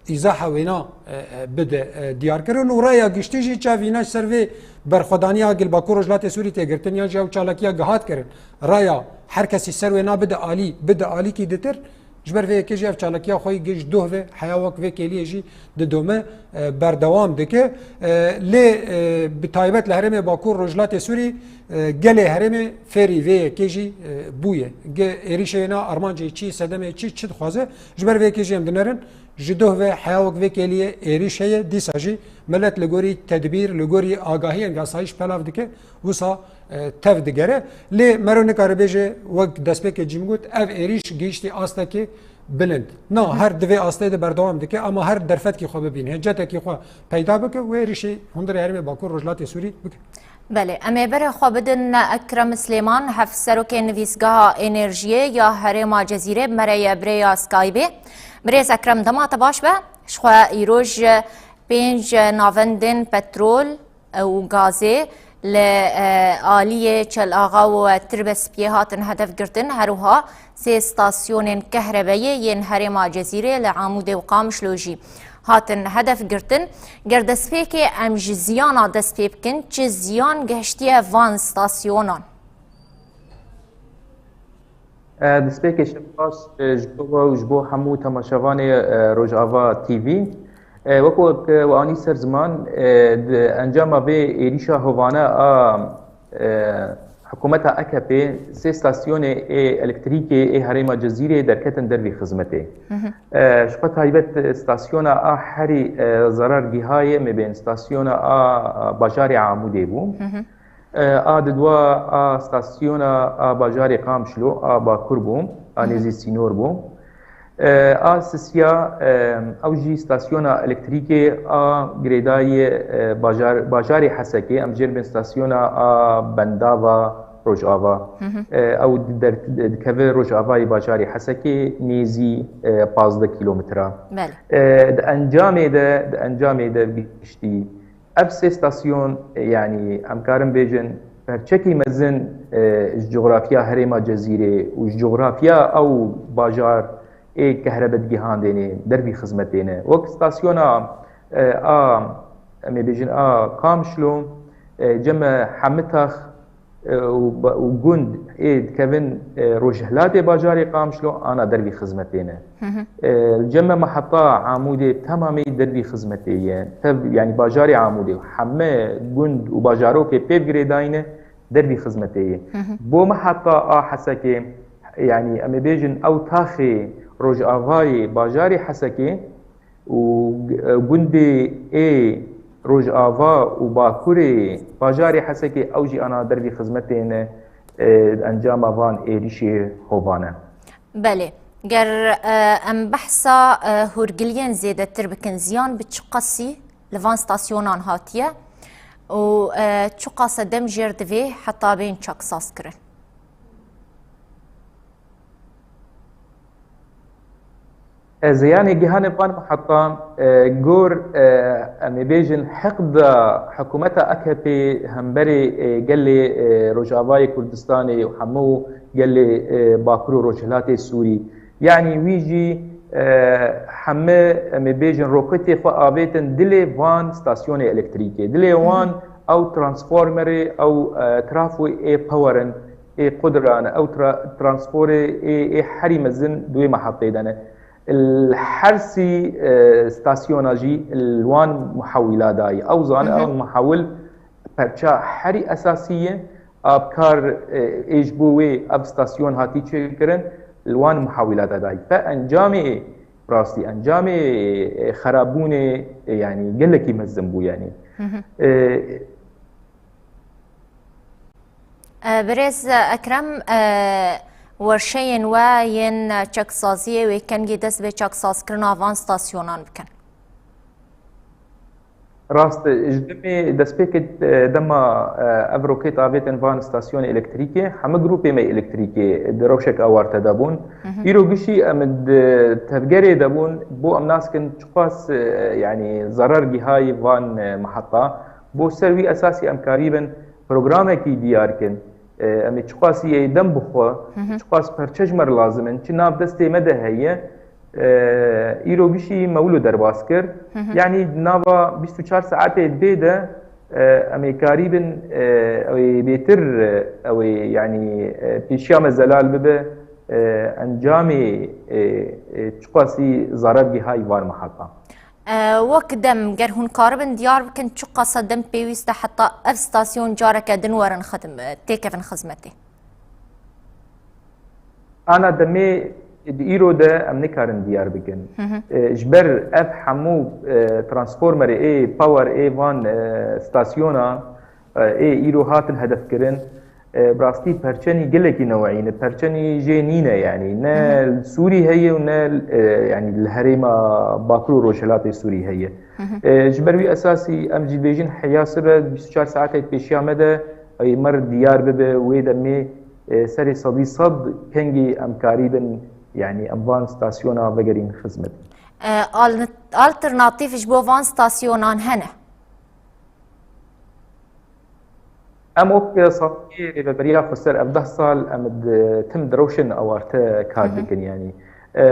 îzaha wêna, e, e, bide, e, diyarkirin û raya giştî jî çavîna ji ser vê berxwedaniya gi li Bakur Rojhilatê Sûrî tê girtin yan jî ew çalakiya gihat kirin. Raya her kesî ser wêna bide alî, bide alîkî ditir. Ji ber vê yekê jî ev çalakiya xwe yî giş duh ve heya wek vê kêliyê jî didome, e, berdewam dike. E, lê, e, bi taybet li herêmê Bakur Rojhilatê Sûrî, e, gelê herêmê fêrî vê yekê jî, e, bûye. Ge êrîşê wêna armancê çi, sedemê çi, çi dixwaze? Ji ber vê yekê jî em dinerin. Ji duh ve heya wek vê kêliyê êrîş heye, dîsa jî milet li gorî tedbîr, li gorî agahiyên asayîş belav dike, wisa, e, tev digere. Lê mero nikare bêje, wek destpêkê cî min got, ev êrîş gihiştî astekê bilind. Na, her di vê astê de berdewam dike, ama her derfetkî xwe bibîne, hêcetekî xwe peyda bike, wê êrîşê hundirê herêmê Bakur Rojhilatê Sûrî bike. Belê, em ê berê xwe bidin Ekrem Silêman, hevserokê Nivîsgeha Enerjiyê ya Herêma Cezîrê, bi me re ye bi rêya Skypeê. Birêz Ekrem, dema te baş be. Ji xwe îroj pênc navendên petrol û gazê li, e, aliyê Çelaxa û Tirbe Spiyê hatin hedef girtin. Her wiha sê stasyonên kehrebeyê yên herêma Cezîrê li Amûdê û Qamişlo jî hatin hedef girtin. Ger destpêkê em ji ziyana dest pê bikin, çi ziyan gehiştiye van stasyonan? E, destpêkê şev baş, e, ji bo we û ji bo hemû temaşevanê, e, Rojava T V. E, wek we, e, we anî ser ziman, e, di encama vê êrîşa hovane a, e, hikûmeta A K P, sê stasyonê ê elektrîkê ê herêma Cezîrê derketin dervî xizmetê. Hı hı. E, ji xwe taybet, e, stasyona a herî, e, zerar gihayê, mebên stasyona a, a bajarê Amûdê bû. Hı hı. E, a didwa a stasyona a bajarê Qamişlo a bakur bû, a Hı hı. nêzî sînor bû. E, A sisiya, e, ew jî stasyona elektrîkê a girêdayî, e, bajar, bajarê Hesekê, em jê re bên stasyona a Bendava Rojava. Hı hı. E, ew der-, dikeve rojavayê bajarê Hesekê nêzî, e, pazdeh kîlometre. Belê. E, di encamê de, di encamê de giştî ev sê stasyon, e, yanî em karin bêjin perçekî mezin, e, ji coxrafiya herêma Cezîrê û ji coxrafiya ew bajar ê kehrebe digihandêne, dervî xizmetê ne. Wek stasyona, e, a, em ê bêjin a Qamişlo, e, cem e Hemitax, e, û ba-, û gund ê dikevin, e, rojhilatê bajarê Qamişlo ana dervî xizmetê ne. Hı hı. E, cem e meheta Amûdê temamê dervî xizmetê ye. Tev, yanî bajarê Amûdê heme gund û bajarokê pêv girêdayî ne dervî xizmetê ye. Hı hı. Bo meheta a Hesekê, yanî em ê bêjin ew taxê rojavayê bajarê Hesekê û, e, gundê ê rojava û bakurê bajarê Hesekê ew jî ana dervî xizmetê ne, e, encama van êrîşê hovane. Belê. Ger, e, em behsa, e, hûrgiliyên zêdetir bikin, ziyan bi çi qasî li van stasyonan hatiye û, e, çi qase dem jêr divê heta bên çaksazkirin? E, ziyanê gihanê van miheta, e, gor, e, em ê bêjin heqda hikûmeta A K P hemberê, e, gelê, e, Rojavayê Kurdistanê û hemû gelê, e, Bakur û Rojhilatê Sûrî. Yanî wî jî, e, heme, em ê bêjin roketê xwe avêtin dilê van stasyonê elektrîkê. Dilê wan ew transformerê, ew, e, trafoyê ê power in, ê qudran, ew tra-, transforê ê, ê herî mezin di wê mehetê de ne. Li her sî, e, stasyona jî li wan muhewîla dayî. Ew zane, ew muhewil perça herî esasî ye. A bi kar, e, ê ji bo wê ev stasyon hatî çêkirin, li wan muhewîla de dayî. Fe encamê rastî, encamê, e, xerabûnê, e, yanî gelekî mezin bû, yanî. E, E, birêz Ekrem, e, werşeyên we yên çeksaziyê wê kengî dest bi çaksazkirina van stasyonan bikin. Rast, ji demê destpêkê, e, dema, e, ev roket avêtin van stasyonê elektrîkê, hemû grûpê me elektrîkê di rewşek awarte de bûn. Hı hı. Îro gişî em di tevgerê de bûn, bo em nas kin çiqas, e, yanî zarar gihayî van, e, meheta. Bo ser wî esasî em karîbin programekî diyar kin. E, em ê çiqasî ê dem bixwe, Hı hı. çiqas perçe ji me re lazim in, çi nav destê me de heye, e, îro gişî me wilo derbas kir. Hı hı. Yanî di nava bîst û çar saetê bê de, e, em ê karîbin, e, ew ê bêtir, e, ew ê, yanî, e, pêşiya me zelal bibe, e, encamê, e, e, çiqasî zarar gihayî van meheta. E, wek dem, ger hûn karibin diyar bikin, çi qasa dem pêwîst e heta ev stasyon careke din werin xidm-, têkevin xizmetê? Ana demê di îro de em nikarin diyar bikin. Hı hı. E, ji ber ev hemû, e, transformerê ê power ê van, e, stasyona, e, ê îro hatin hedefkirin, e, bi rastî perçenî gelekî neweyî ne, perçenî jê nîne, yanî ne Hı hı. li Sûrî heye û ne, e, yanî li herêma Bakur û Rojhilatê Sûrî heye. Hı hı. E, ji ber wî esasî em jî bêjin heya sibe bîst û çar saetê pêşiya me de, ey, me re diyar bibe, wê demê, e, serê sedî sed kengî em karîbin, yanî em van stasyona vegerîn xizmet. E, al-, alternatîf ji bo van stasyonan hene? Em wek saziyê Rêveberiya Xweser ev deh sal em di tim di rewşên awarte kar Hı hı. dikin, yanî, e,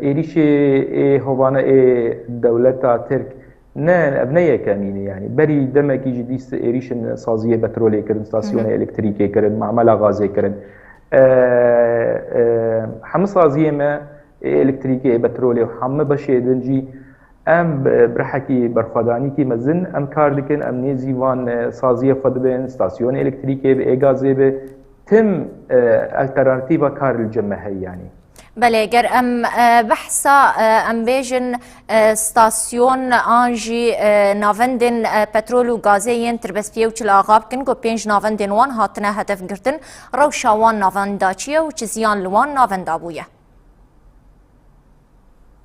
êrîşê ê hovane ê dewleta Tirk ne, ev ne yekemîn e, yanî berî demekî jî dîst êrîşên saziyê petrolê kirin, stasyonê Hı hı. elektrîkê kirin, mamela gazê kirin. E, e, hemû saziyê me ê elektrîkê, ê petrolê û hemû beşê din jî Em bi, bi rihekî berxwedanîkî mezin em kar dikin, em nêzî van, e, saziyê xwe dibin, stasyonê elektrîkê bi, ê gazê bi, tim, e, alternatîfa kar li cem me heye, yanî. Belê, ger em, e, behsa, e, em bêjin, e, stasyon an jî, e, navendên, e, petrol û gazê yên Tirbespiyê û Çil Axa bikin, ku pênc navendên wan hatine hedef girtin, rewşa wan navenda çi ye û çi ziyan li wan navenda bûye?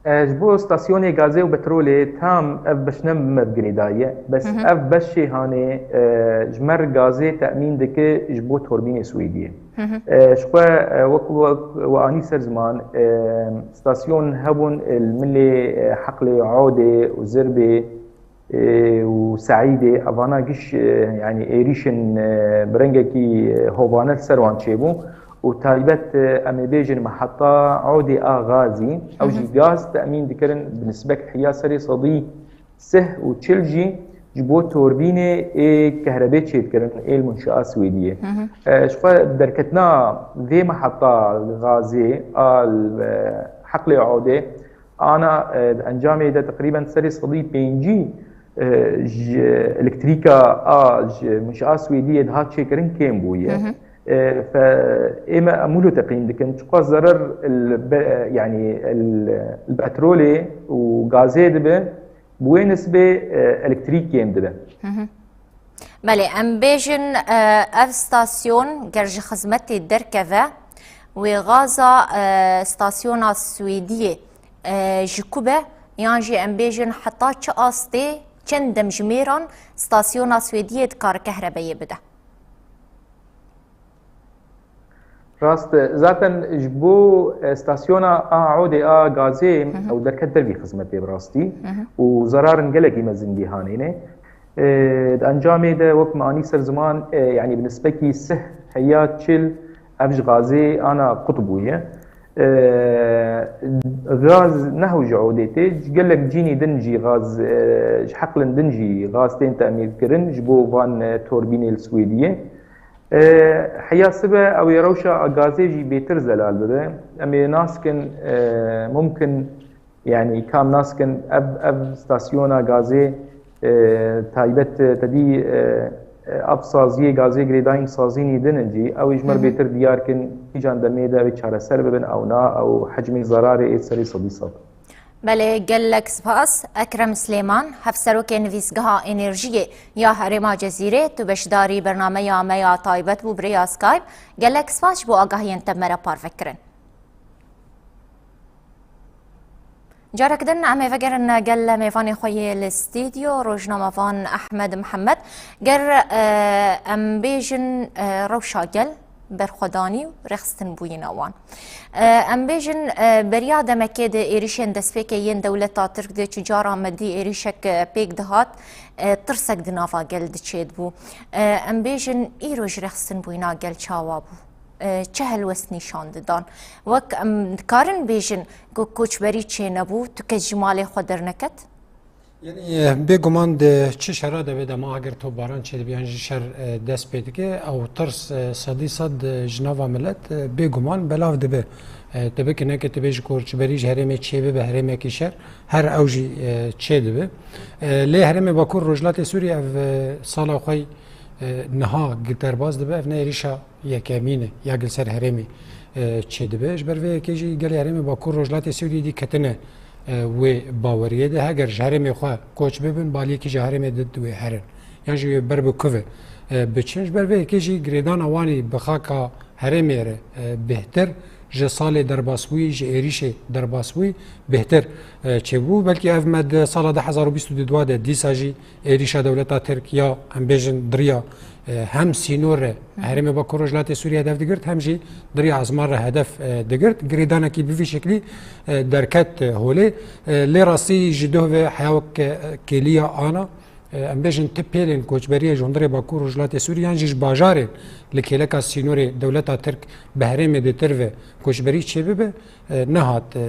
E, ji bo stasyonê gazê û petrolê tam ev beş ne bi me bi girêdayî ye. Bes Hı hı. ev beşê hanê, e, ji me re gazê temîn dike ji bo torbînê Swêdiyê. Hı hı. E, ji xwe, e, wek, wek we anî ser ziman, e, stasyon hebûn, e, li milê, e, Heqlê, Odê û Zirbê, e, û Seîdê, evana giş, e, yanî êrîşên, e, bi rengekî, e, hovane li ser wan çêbû û taybet, e, em ê bêjin meheta Odê a gazî, ew jî Hı hı. gaz temîn dikirin bi nisbek heya serê sedî sih û çil jî ji bo torbînê ê kehrebê çêdikirin ê li munşa Swêdiyê. Hı hı. E, ji xwe derketina vê meheta gazê a li, e, Heqlê Odê, Ana, e, di encamê de teqrîben serê sedî pêncî, e, ji elektrîka a ji munşa Swêdiyê dihat çêkirin kêm bûye. Hı hı. E, fe, ê me em wilo teqîn dikin. Çiqas zerer li be-, yanî li, li petrolê û gazê dibe, bi wê nisbê, e, elektrîk kêm dibe. Hı hı. Belê, em bêjin, e, ev stasyon ger ji xizmetê derkeve, wê gaza, e, stasyona Swêdiyê, e, ji ku be, yan jî em bêjin heta çi astê, çend demjimêran stasyona Swêdiyê dikare kehrebeyê bide? Rast e. Zaten ji bo, e, stasyona a Odê a gazê Hı hı. ew derket dervî xizmetê bi rastî Hı hı. û zerarên gelekî mezin dî hanê ne. E, di encamê de wek me anî ser ziman, e, yanî bi nisbekî sih heya çil ev ji gazê ana qut bûye. E, gaz ne hew ji Odê tê, ji gelek cînî din jî gaz, e, ji heqlên din jî gaz tên temîr kirin ji bo van, e, torbînê li Swêdiyê. E, heya sibe ew ê rewşa gazê jî bêtir zelal bibe. Em ê nas kin, e, mumkin, yanî kam nas kin ev, ev stasyona gazê, e, taybet, e, tedî, e, e, ev saziyê gazê girêdayîn sazînî din in jî, ew ê ji me re Hı hı. bêtir diyar kin kîjan demê de ew ê çareser bibin ew na, ew hecmê zararê ê serê sedî sed. Belê, gelek spas. Ekrem Silêman, Hevserokê Nivîsgeha Enerjiyê ya Herêma Cezîrê, tu beşdarî bernameya me ya taybet bû bi rêya Skype. Gelek spas ji bo agahiyên te me re parve kirin. Carek din em ê vegerin gel mêvanê xwe yê li stûdyo, rojnamevan Ehmed Mihemed. Ger, e, em bêjin, e, rewşa gel, berxwedanî û rêxistinbûyîna wan. E, em bêjin, e, beriya demekê di êrîşên destpêkê yên dewleta Tirk de çi cara me dî êrîşek, e, pêk dihat, e, tirsek di nava gel de çêdibû. E, em bêjin îro ji rêxistinbûyîna gel çawa bû? E, çi helwest nîşan didan? Wek em dikarin bêjin ku koçberî çênebû, tu kes ji malê xwe derneket? Yanî, e, bêguman di çi şera de be dema eger topbaran çêdibe yan jî şer, e, dest pê dike, ew tirs, e, sedî sed, e, ji nava milet, e, bêguman belav dibe. E, tu bike neke tu bêjî koçberî ji herêmê çêbibe, herêmekî şer, her ew jî, e, çêdibe. E, lê herêmê Bakur Rojhilatê Sûriyê ev, e, sala xwe, e, niha derbas dibe, ev ne êrîşa yekemîn e ya li ser herêmê, e, çêdibe. Ji ber vê yekê jî gelê herêmê Bakur Rojhilatê Sûriyê dî ketine, e, wê baweriyê de. Heger ji herêmê xwe koç bibin, baliyekî ji herêmê di wê herin. Yan jî wê ber bi kuve, e, biçin. Ji ber vê yekê jî girêdana wanî bi xaka herêmê re, e, bêhtir, ji salê derbasbûyî, ji êrîşê derbasbûyî bêhtir, e, çêbû. Belkî ev me di sala du hezar û bîst û du de dîsa jî êrîşa dewleta Tirk ya, em bêjin, diriya, e, hem sînor re Hı hı. herêmê Bakur Rojhilatê Sûriyê hedef digirt, hem jî diriya ezman re hedef, e, digirt. Girêdanekî bi vî şeklî, e, derket, e, holê. E, lê rastî ji duh ve heya wek, e, kêliya ana, e, em bêjin ti pêlên koçberiyê ji hundirê Bakur Rojhilatê Sûriyê yan jî ji bajarên li kêleka sînorê dewleta Tirk bi herêmê dêtir ve koçberî çêbibe, e, nehat, e,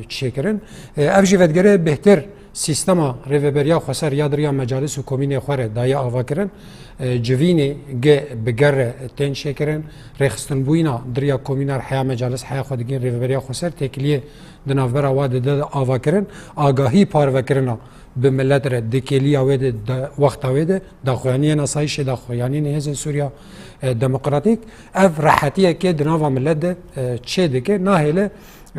çêkirin. E, ev jî vedigere bêhtir sîstema rêveberiya xweser ya diriya mecalis û komînê xwe re daye avakirin. E, civînê ge bi ger re tên çêkirin. Rêxistinbûyîna diriya komîna re heya mecalis heya xwe digihîn rêveberiya xweser têkiliyê di navbera wa de de avakirin. Agahî parvekirina bi milet re di kêliya wê de, de, wexta wê de, daxuyaniyên asayîşê, daxuyaniyên Hêzên Sûriya, e, Demokratîk, ev rehetiyekê di nava milet de, e, çê dike. Nahêle,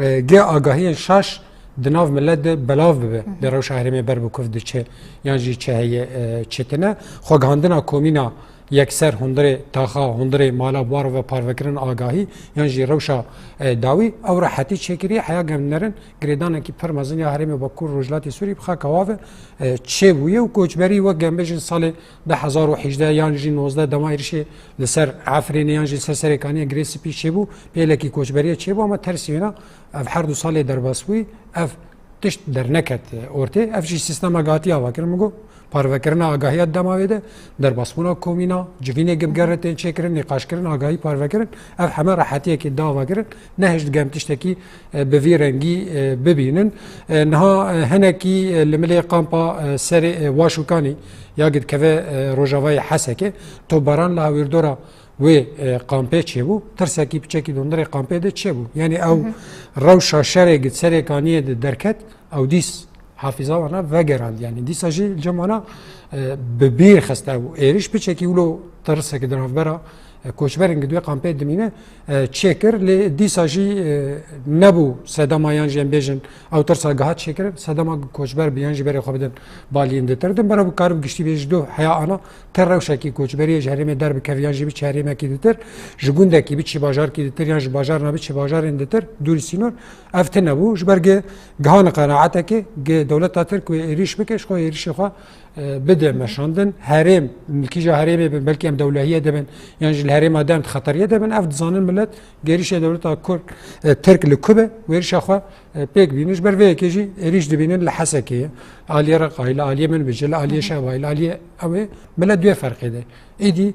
e, ge agahiyên şaş di nav milet de belav bibe. Hı hı. Di rewşa herêmê ber bi kuv diçe, yan jî çi heye, e, çi tine. Xwegihandina komîna yekser hundirê taxa, hundirê mala bi war ve parvekirin agahî, yan jî rewşa, e, dawî, ew rehetî çêkiriye, heya gemnerin girêdanekî pir mezin ya herêmê Bakur Rojhilatê Sûrî bi xaka wa ve, e, çêbûye û koçberî wek em bêjin salê du hezar û hejdeh yan jî nozdeh dema êrişê li ser Efrînê yan jî li ser Serêkaniyê Girê Spî çêbû, pêlekî koçberiyê çêbû, ama tersî wêna ev her du salê derbas bûyî, ev tişt derneket ortê. Ev jî sîstema gatiya ava kirin. Min got, parvekirina agahiya dema wê de, derbasbûna komîna, civînê gibgere tên çêkirin, nîqaşkirin, agahî parvekirin, ev heme rehetiyekê dava kirin. Nehişt gem tiştekî, e, bi vî rengî, e, bibînin. E, niha, e, hinekî, e, li milê kampa, e, serê, e, Waşûkanî ya gidkeve, e, rojavayê Hesekê, topbaran li hawîrdora wê, e, kampê çêbû, tirsekî piçekî li hundirê kampê de çêbû. Yanî ew rewşa şerê gi Serêkaniyê de derket, ew dîs hafîza wana vegerand. Yanî dîsa jî cem wana, e, bi bîr xist ew êriş piçekî wilo tirsek di navbera, e, koçberên gi di wê kampê dimîne, e, çêkir. Lê dîsa jî, e, nebû sedema yan jî em bêjin ew tirsa gihat çêkirin. Sedema koçber bi yan jî berê xwe bidin baliyên ditir din. Bera bi karib giştî bê ji do heya ana te rewşekî koçberiyê ji herêmê derbikevî yan jî biçî herêmekî ditir, ji gundekî biçî bajarkî ditir yan ji bajarna biçî bajarên ditir dûrî sînor, ev tine bû. Ji ber gi gihane qenaetekê gi dewleta Tirk wê êrîş bike, ji xwe êrîşê xwe, e, bide meşandin. Herêm, li kîja herêmê bin, belkî em dewlehiyê de bin, yan jî li herêma de em di xeteriyê de bin, ev dizanin millet êrîşê dewleta Kurd, e, Tirk li ku be, êrîşa xwe, e, pêk bînin. Ji ber vê yekê jî êrîş dibînin li Hesekê ye. Aliyê Reqayê, li aliyê min bêje, li aliyê Şevayê, li aliyê ew ê, millet duê ferqê de. Êdî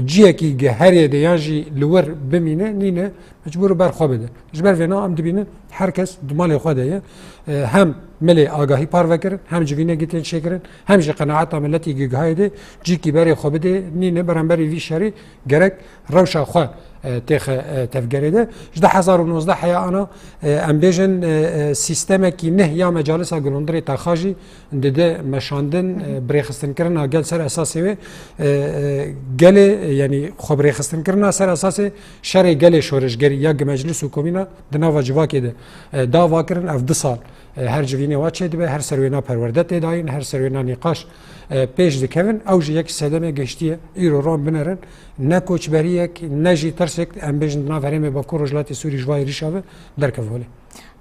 ciyekî gi herê de yan jî li wir bimîne, nîne, mecbûr ber xwe bide. Ji ber vêna em dibînin her kes di malê xwe de ye. E, hem milê agahî parve kirin, hem civînekî tên çêkirin, hem jî qenaeta miletî gigihayê de cîkî berê xwe bidê, nîne beramberî vî şerî gerek rewşa xwe, e, têxe, e, tevgerê de. Ji du hezar û nozdeh heya ana, e, em bêjin, e, e, sîstemekî neh ya mecalisa gilondirê taxa jî dide meşandin, e, birêxistinkirina gel ser esasê wê, e, e, gelê, e, yanî xwe birêxistinkirina ser esasê şerê gelê şoreşgerî ya gi meclis û komîna di nava civakê de, e, dava kirin. Ev du sal, e, her civînê wa çêdibe, her serwêna perwerde tê dayîn, her serwêna nîqaş, e, pêş dikevin. Ew jî yek sedemê giştî ye. Îro ron binerin, ne koçberiyek, ne jî tirsek, em bêjin di nav herêmê Bakur Rojhilatê Sûrî ji va êrîşa ve derkeve holê.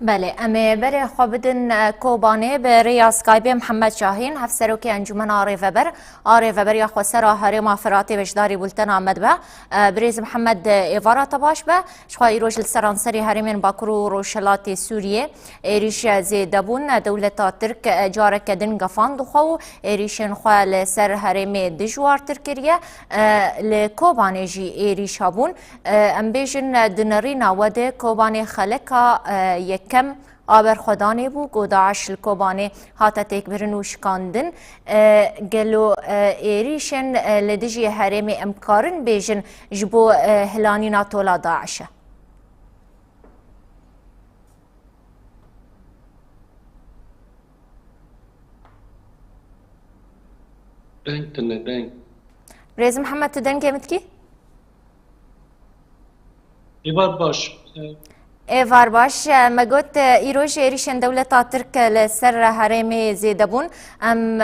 Belê, em ê berê xwe bidin, e, Kobanê, bi rêya Skypeê Mihemed Şahîn, Hevserokê Encûmena Rêveber a Rêveberiya Xwesera Herêma Firatê beşdarî bultena me dibe. E, birêz Mihemed, e, êvara te baş be. Ji xwe îroj li seranserê herêmên Bakur û Rojhilatê Sûriyê êrîş zêde bûn. Dewleta Tirk, e, careke din gefand xwe û êrîşên xwe li ser herêmê dijwartir kiriye. E, li Kobanê jî êrîş hebûn. E, em bêjin, e, di nerîna we de Kobanê xeleka, e, yekem a berxwedanê bû ku DAIŞ li Kobanê hate têkbirin û şikandin. E, gelo, e, êrîşên, e, li dijî herêmê em karin bêjin ji bo, e, hilanîna tola DAIŞ e? Deng tune, deng. Birêz Mihemed, tu dengê min dikî? Êvar baş. Êvar baş. Me got, îro jî êrîşên dewleta Tirk li ser herêmê zêde bûn. Em,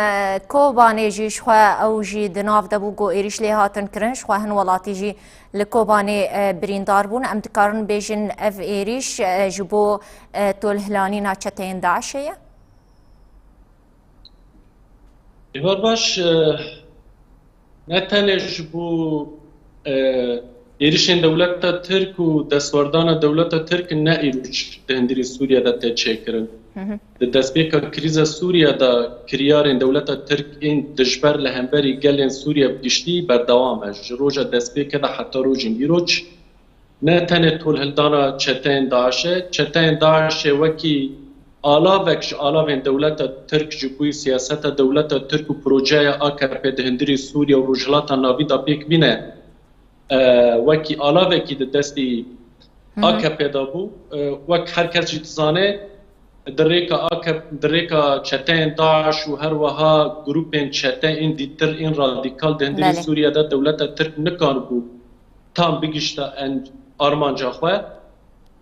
Kobanê jî ji xwe ew jî di nav de bû ku êrîş lê hatin kirin. Ji xwe hin welatî jî li Kobanê, e, birîndar bûn. Em dikarin bêjin ev êrîş, e, ji bo, e, tolhilanîna çeteyên DAIŞê ye? Êvar baş, e, ne tenê ji bo, e, êrişên dewleta Tirk û destwerdana dewleta Tirk ne îroj di hundirê Sûriye de tê çêkirin. Hı hı. Di destpêka krîza Sûriye de kiryarên dewleta Tirk ên dijber li hemberî gelên Sûriye bi giştî berdewam e. Ji roja destpêkê de heta rojên îroj ne tenê tolhildana çeteyên DAIŞê, çeteyên DAIŞê wekî alavek ji alavên dewleta Tirk, ji bo siyaseta dewleta Tirk û projeya A K P di hundirê Sûriye û Rojhilata Navîn de pêk bîne, e, wekî alavekî di destî Hı hı. A K P de bû. E, wek her kes jî dizane, di rêka A K P, di rêka çeteyên DAIŞ û her wiha grûpên çete ên dîtir ên radîkal di hundirê Belê. Sûriye de dewleta Tirk nikaribû tam bigişta en armanca xwe.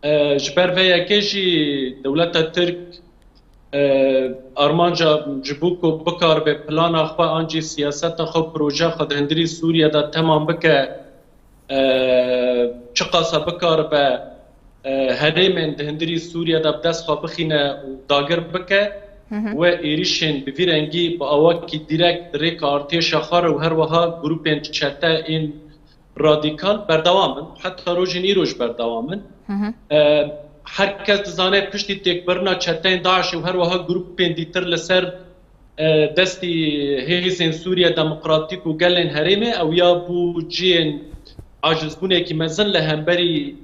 E, ji ber vê yekê jî dewleta Tirk e, armanca ji bo ku bikaribe plana xwe an jî siyaseta xwe, projeya xwe di hundirî Sûriye de temam bike, e, çiqasa bikaribe, e, herêmên di hundirî Sûriye de bi dest xwe bixîne û dagir bike, Hı hı. we êrişên bi vî rengî bi awakî dîrekt di rêka artêşa xwe re û her wiha grûpên çete ên radîkal berdewam in. Heta rojên îro jî berdewam in. Hı hı. E, her kes dizane piştî têkbirina çeteyên DAIŞê û her wiha grûpên dîtir li ser, e, destî hêzên Sûriye Demokratîk û gelên herêmê ew ya bû cihên acizbûnekî mezin li hemberî,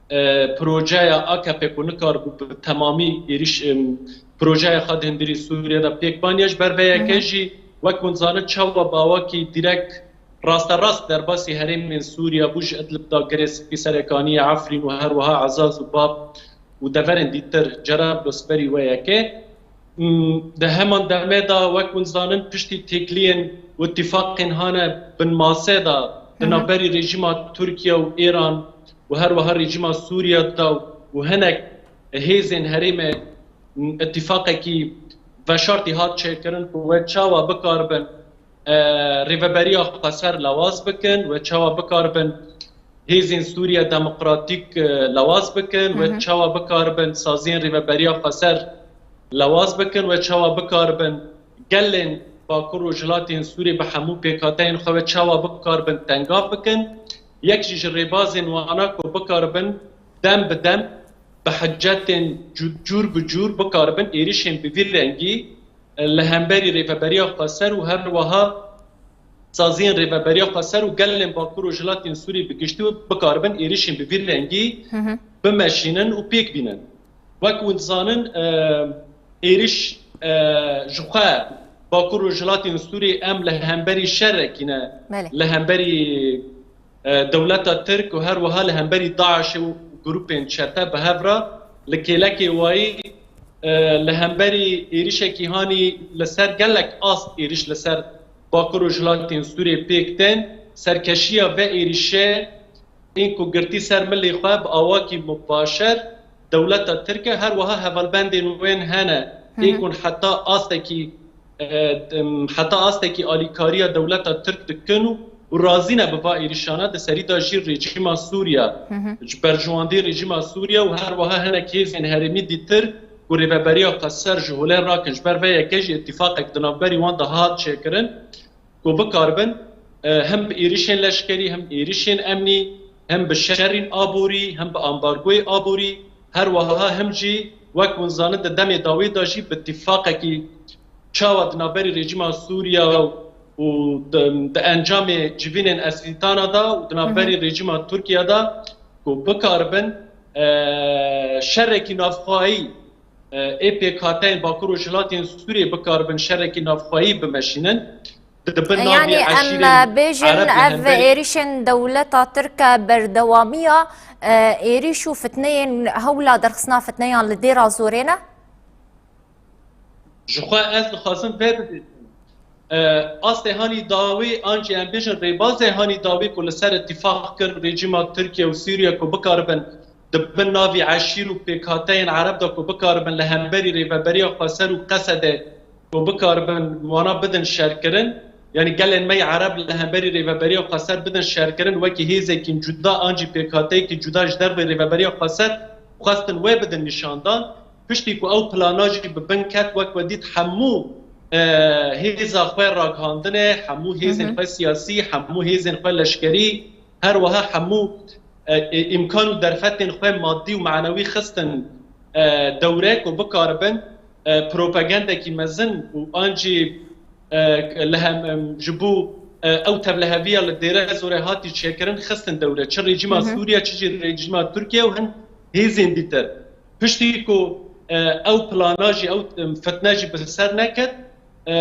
e, projeya A K P ku nikaribû bi temamî êrîş, em, projeya xwe di hundirî Sûriye de pêk baniye. Ji ber vê yekê Hı hı. jî wek hûn zanin çawa bi awakî dîrekt rasterast derbasî herêmên Sûriye bû, ji Idlib da Girê Spî, Serekaniyê, Efrîn û her wiha Ezaz û Bab û deverên dîtir, Cerablos berî wê yekê. M, di heman demê de wek hûn zanin piştî têkiliyên û îtîfaqên hane bin masê de di Hı hı. navberî rejîma Tirkiye û Êran û her wiha rejîma Sûriye de û hinek hêzên herêmê, m, îtîfaqekî veşartî hat çêkirin ku we çawa bikaribin, e, rêveberiya xweser lewaz bikin, we çawa bikaribin hêzên Sûriye Demokratîk, e, lewaz bikin, Hı we hı. çawa bikaribin saziyên rêveberiya xweser lewaz bikin, we çawa bikaribin gelên Bakur Rojhilatên Sûriyê bi hemû pêkhateyên xwe we çawa bikaribin tengav bikin. Yek jî ji rêbazên wana ku bikaribin dem bi dem bi hicetên cû-, cûr bi cûr bikaribin êrişên bi vî rengî, e, li hemberî rêveberiya xweser û her wiha saziyên rêveberiya xweser û gelên Bakur Rojhilatên Sûriyê bi giştî bikaribin êrişên bi vî rengî Hı hı. bimeşînin û pêk bînin. Wek hûn dizanin, e, êriş, e, ji xwe Bakur Rojhilatên Sûriyê em li hemberî şerekî ne, Belê. li hemberî, e, dewleta Tirk û her wiha li hemberî DAIŞê û grûpên çete bi hev re li kêlekê wayî, e, li hemberî êrişekî hanî li ser gelek ast êriş li ser Bakur Rojhilatên Sûriyê pêk tên. Serkeşiya vê êrişê ên ku girtî ser milê xwe bi awakî mubaşer dewleta Tirk e, her wiha hevalbendên wên hene, Hı ên hı. ku heta astekî, e, em, heta astekî alîkariya dewleta Tirk dikin û, û razî ne bi va êrişana, di serî de jî rejîma Sûriye, Hı hı. ji berjewendî rejîma Sûriye û her wiha hinek hêzên herêmî dîtir ku rêveberiya xweser ji holê rakin. Ji ber vê yekê jî îtîfaqek di navberî wan de hat çêkirin ku bikaribin, e, hem bi êrişên leşkerî, hem êrişên emnî, hem bi şerên aborî, hem bi ambargoyê aborî, her wiha hem jî wek hûn zanin di demê dawî de jî bi tifaqekî çawa di navberî rejîma Sûriye û di, di encamê civînên esîtana de û di navberî Hı hı. rejîma Tirkiye de ku bikaribin, e, şerekî navxweyî, e, ê pêkhateyên Bakur û Rojhilatên Sûriyê bikaribin şerekî navxweyî bimeşînin. Di bin navê Yanî em, eşîrên e, bêjin Ereb li ev hemberî êrîşên dewleta Tirk e berdewamiya, e, êrîş û fitneyên hewla derxistina fitneyan li Dêra Zorê ne? Ji xwe ez dixwazim vê bibêjim. E, astê hanî dawî, an jî em bêjin rêbazê hanî dawî ku li ser îtîfaq kir rejîma Tirkiye û Sûriye ku bikaribin di bin navî eşîr û pêkhateyên Ereb de ku bikaribin li hemberî rêveberiya xweser û Qesedê ku bikaribin wana bidin şerkirin. Yanî gelên me yê Ereb li hemberî rêveberiya xweser bidin şerkirin, wekî hêzekî cuda an jî pêkhateyekî cuda ji dervê rêveberiya xweser xwestin wê bidin nîşandan. Piştî ku ew plana jî bi bin ket, wek we dît hemû, e, hêza xwe ragihandinê, hemû Hı hêzên hı. xwe siyasî, hemû hêzên xwe leşkerî, her wiha hemû, e, e, îmkan û derfetên xwe madî û manewî xistin, e, dewre ku bikaribin, e, propagandekî mezin û an jî, e, li hem, em, ji bo, e, ew tevliheviya li Dêre Zorê hatî çêkirin xistin dewre. Çi rejîma Hı hı. Sûriye, çi jî rejîma Tirkiye û hin hêzên dîtir. Piştî ku, e, ew plana jî, ew, em, fitne jî bi ser neket, e,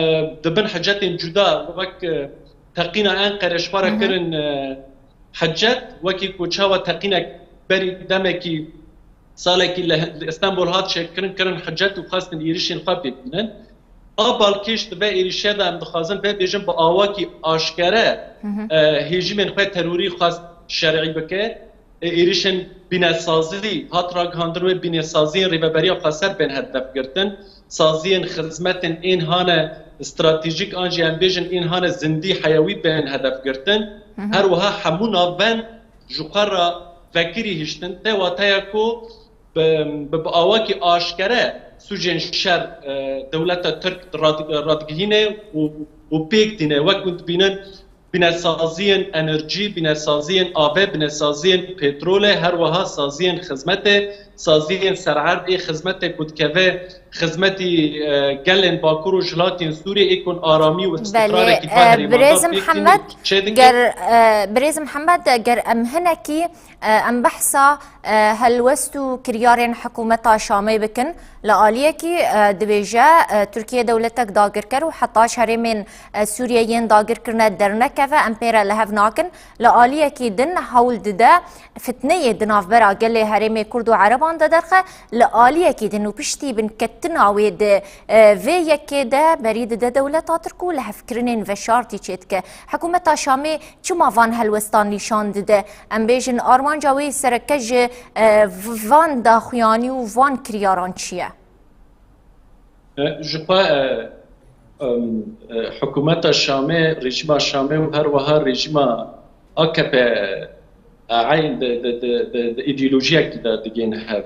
di bin hicetên cuda wek, e, teqîna Enqere ji xwe re Hı hı. kirin, e, hicet, wekî ku çawa teqînek berî demekî, salekî li, li Stenbol hat çêkirin, kirin hicet û xwestin êrişên xwe pêk bînin. A balkêş di vê êrişê de em dixwazin vê bêjin bi awakî aşkere, Hı hı. e, hêjîmên xwe terorî xwest şerî bike. êrîşên bînesazî hat ragihandin wê bînesaziyên rêveberiya xweser bên hedef girtin. Saziyên xizmetên ên hane stratejîk an jî em bêjin ên hane zindî heyewî bên hedef girtin. Her wiha hemû navbend ji xwe re vekirî hiştin. Tê wateya ku bi, bi, bi awakî aşkere sûcên şer, e, dewleta Tirk rad-, radigihîne û, û pêk tîne. Wek hûn dibînin, bînesaziyên enerjî, bînesaziyên avê, bînesaziyên petrolê, her wiha saziyên xizmetê, saziyên sererdê, xizmetê ku dikeve xizmetî, e, gelên Bakur û Rojhilatên Sûriyê ê ku aramî û Belê, istiqrarekî e, baherî birêz manda pêk tîne Mihemed, çêdike. ger, e, birêz Mihemed, ger em hinekî, e, em behsa, e, helwest û kiryarên hikûmeta Şamê bikin, li aliyekî, e, dibêje, e, Tirkiye dewletek dagirker û heta ji herêmên, e, Sûriyê yên dagir kirine dernekeve, em pê re li hev nakin. Li aliyekî din hewl dide fitneyê di navbera gelê herêmê Kurd û Ereban de derxe, li aliyekî din û piştî binketina wê di, e, vê yekê de berî dide dewleta Tirk û lihevkirinên veşartî çêdike. Hikûmeta Şamê çima van helwestan nîşan dide? Em bêjin armanca wê sereke ji, e, v-, van daxuyanî û van kiryaran çi ye? E, ji xwe, e, em, e, hikûmeta Şamê, rejîma Şamê û her wiha rejîma A K P, e, eyn di, di, di, di, di îdeolojiyekî de digên hev.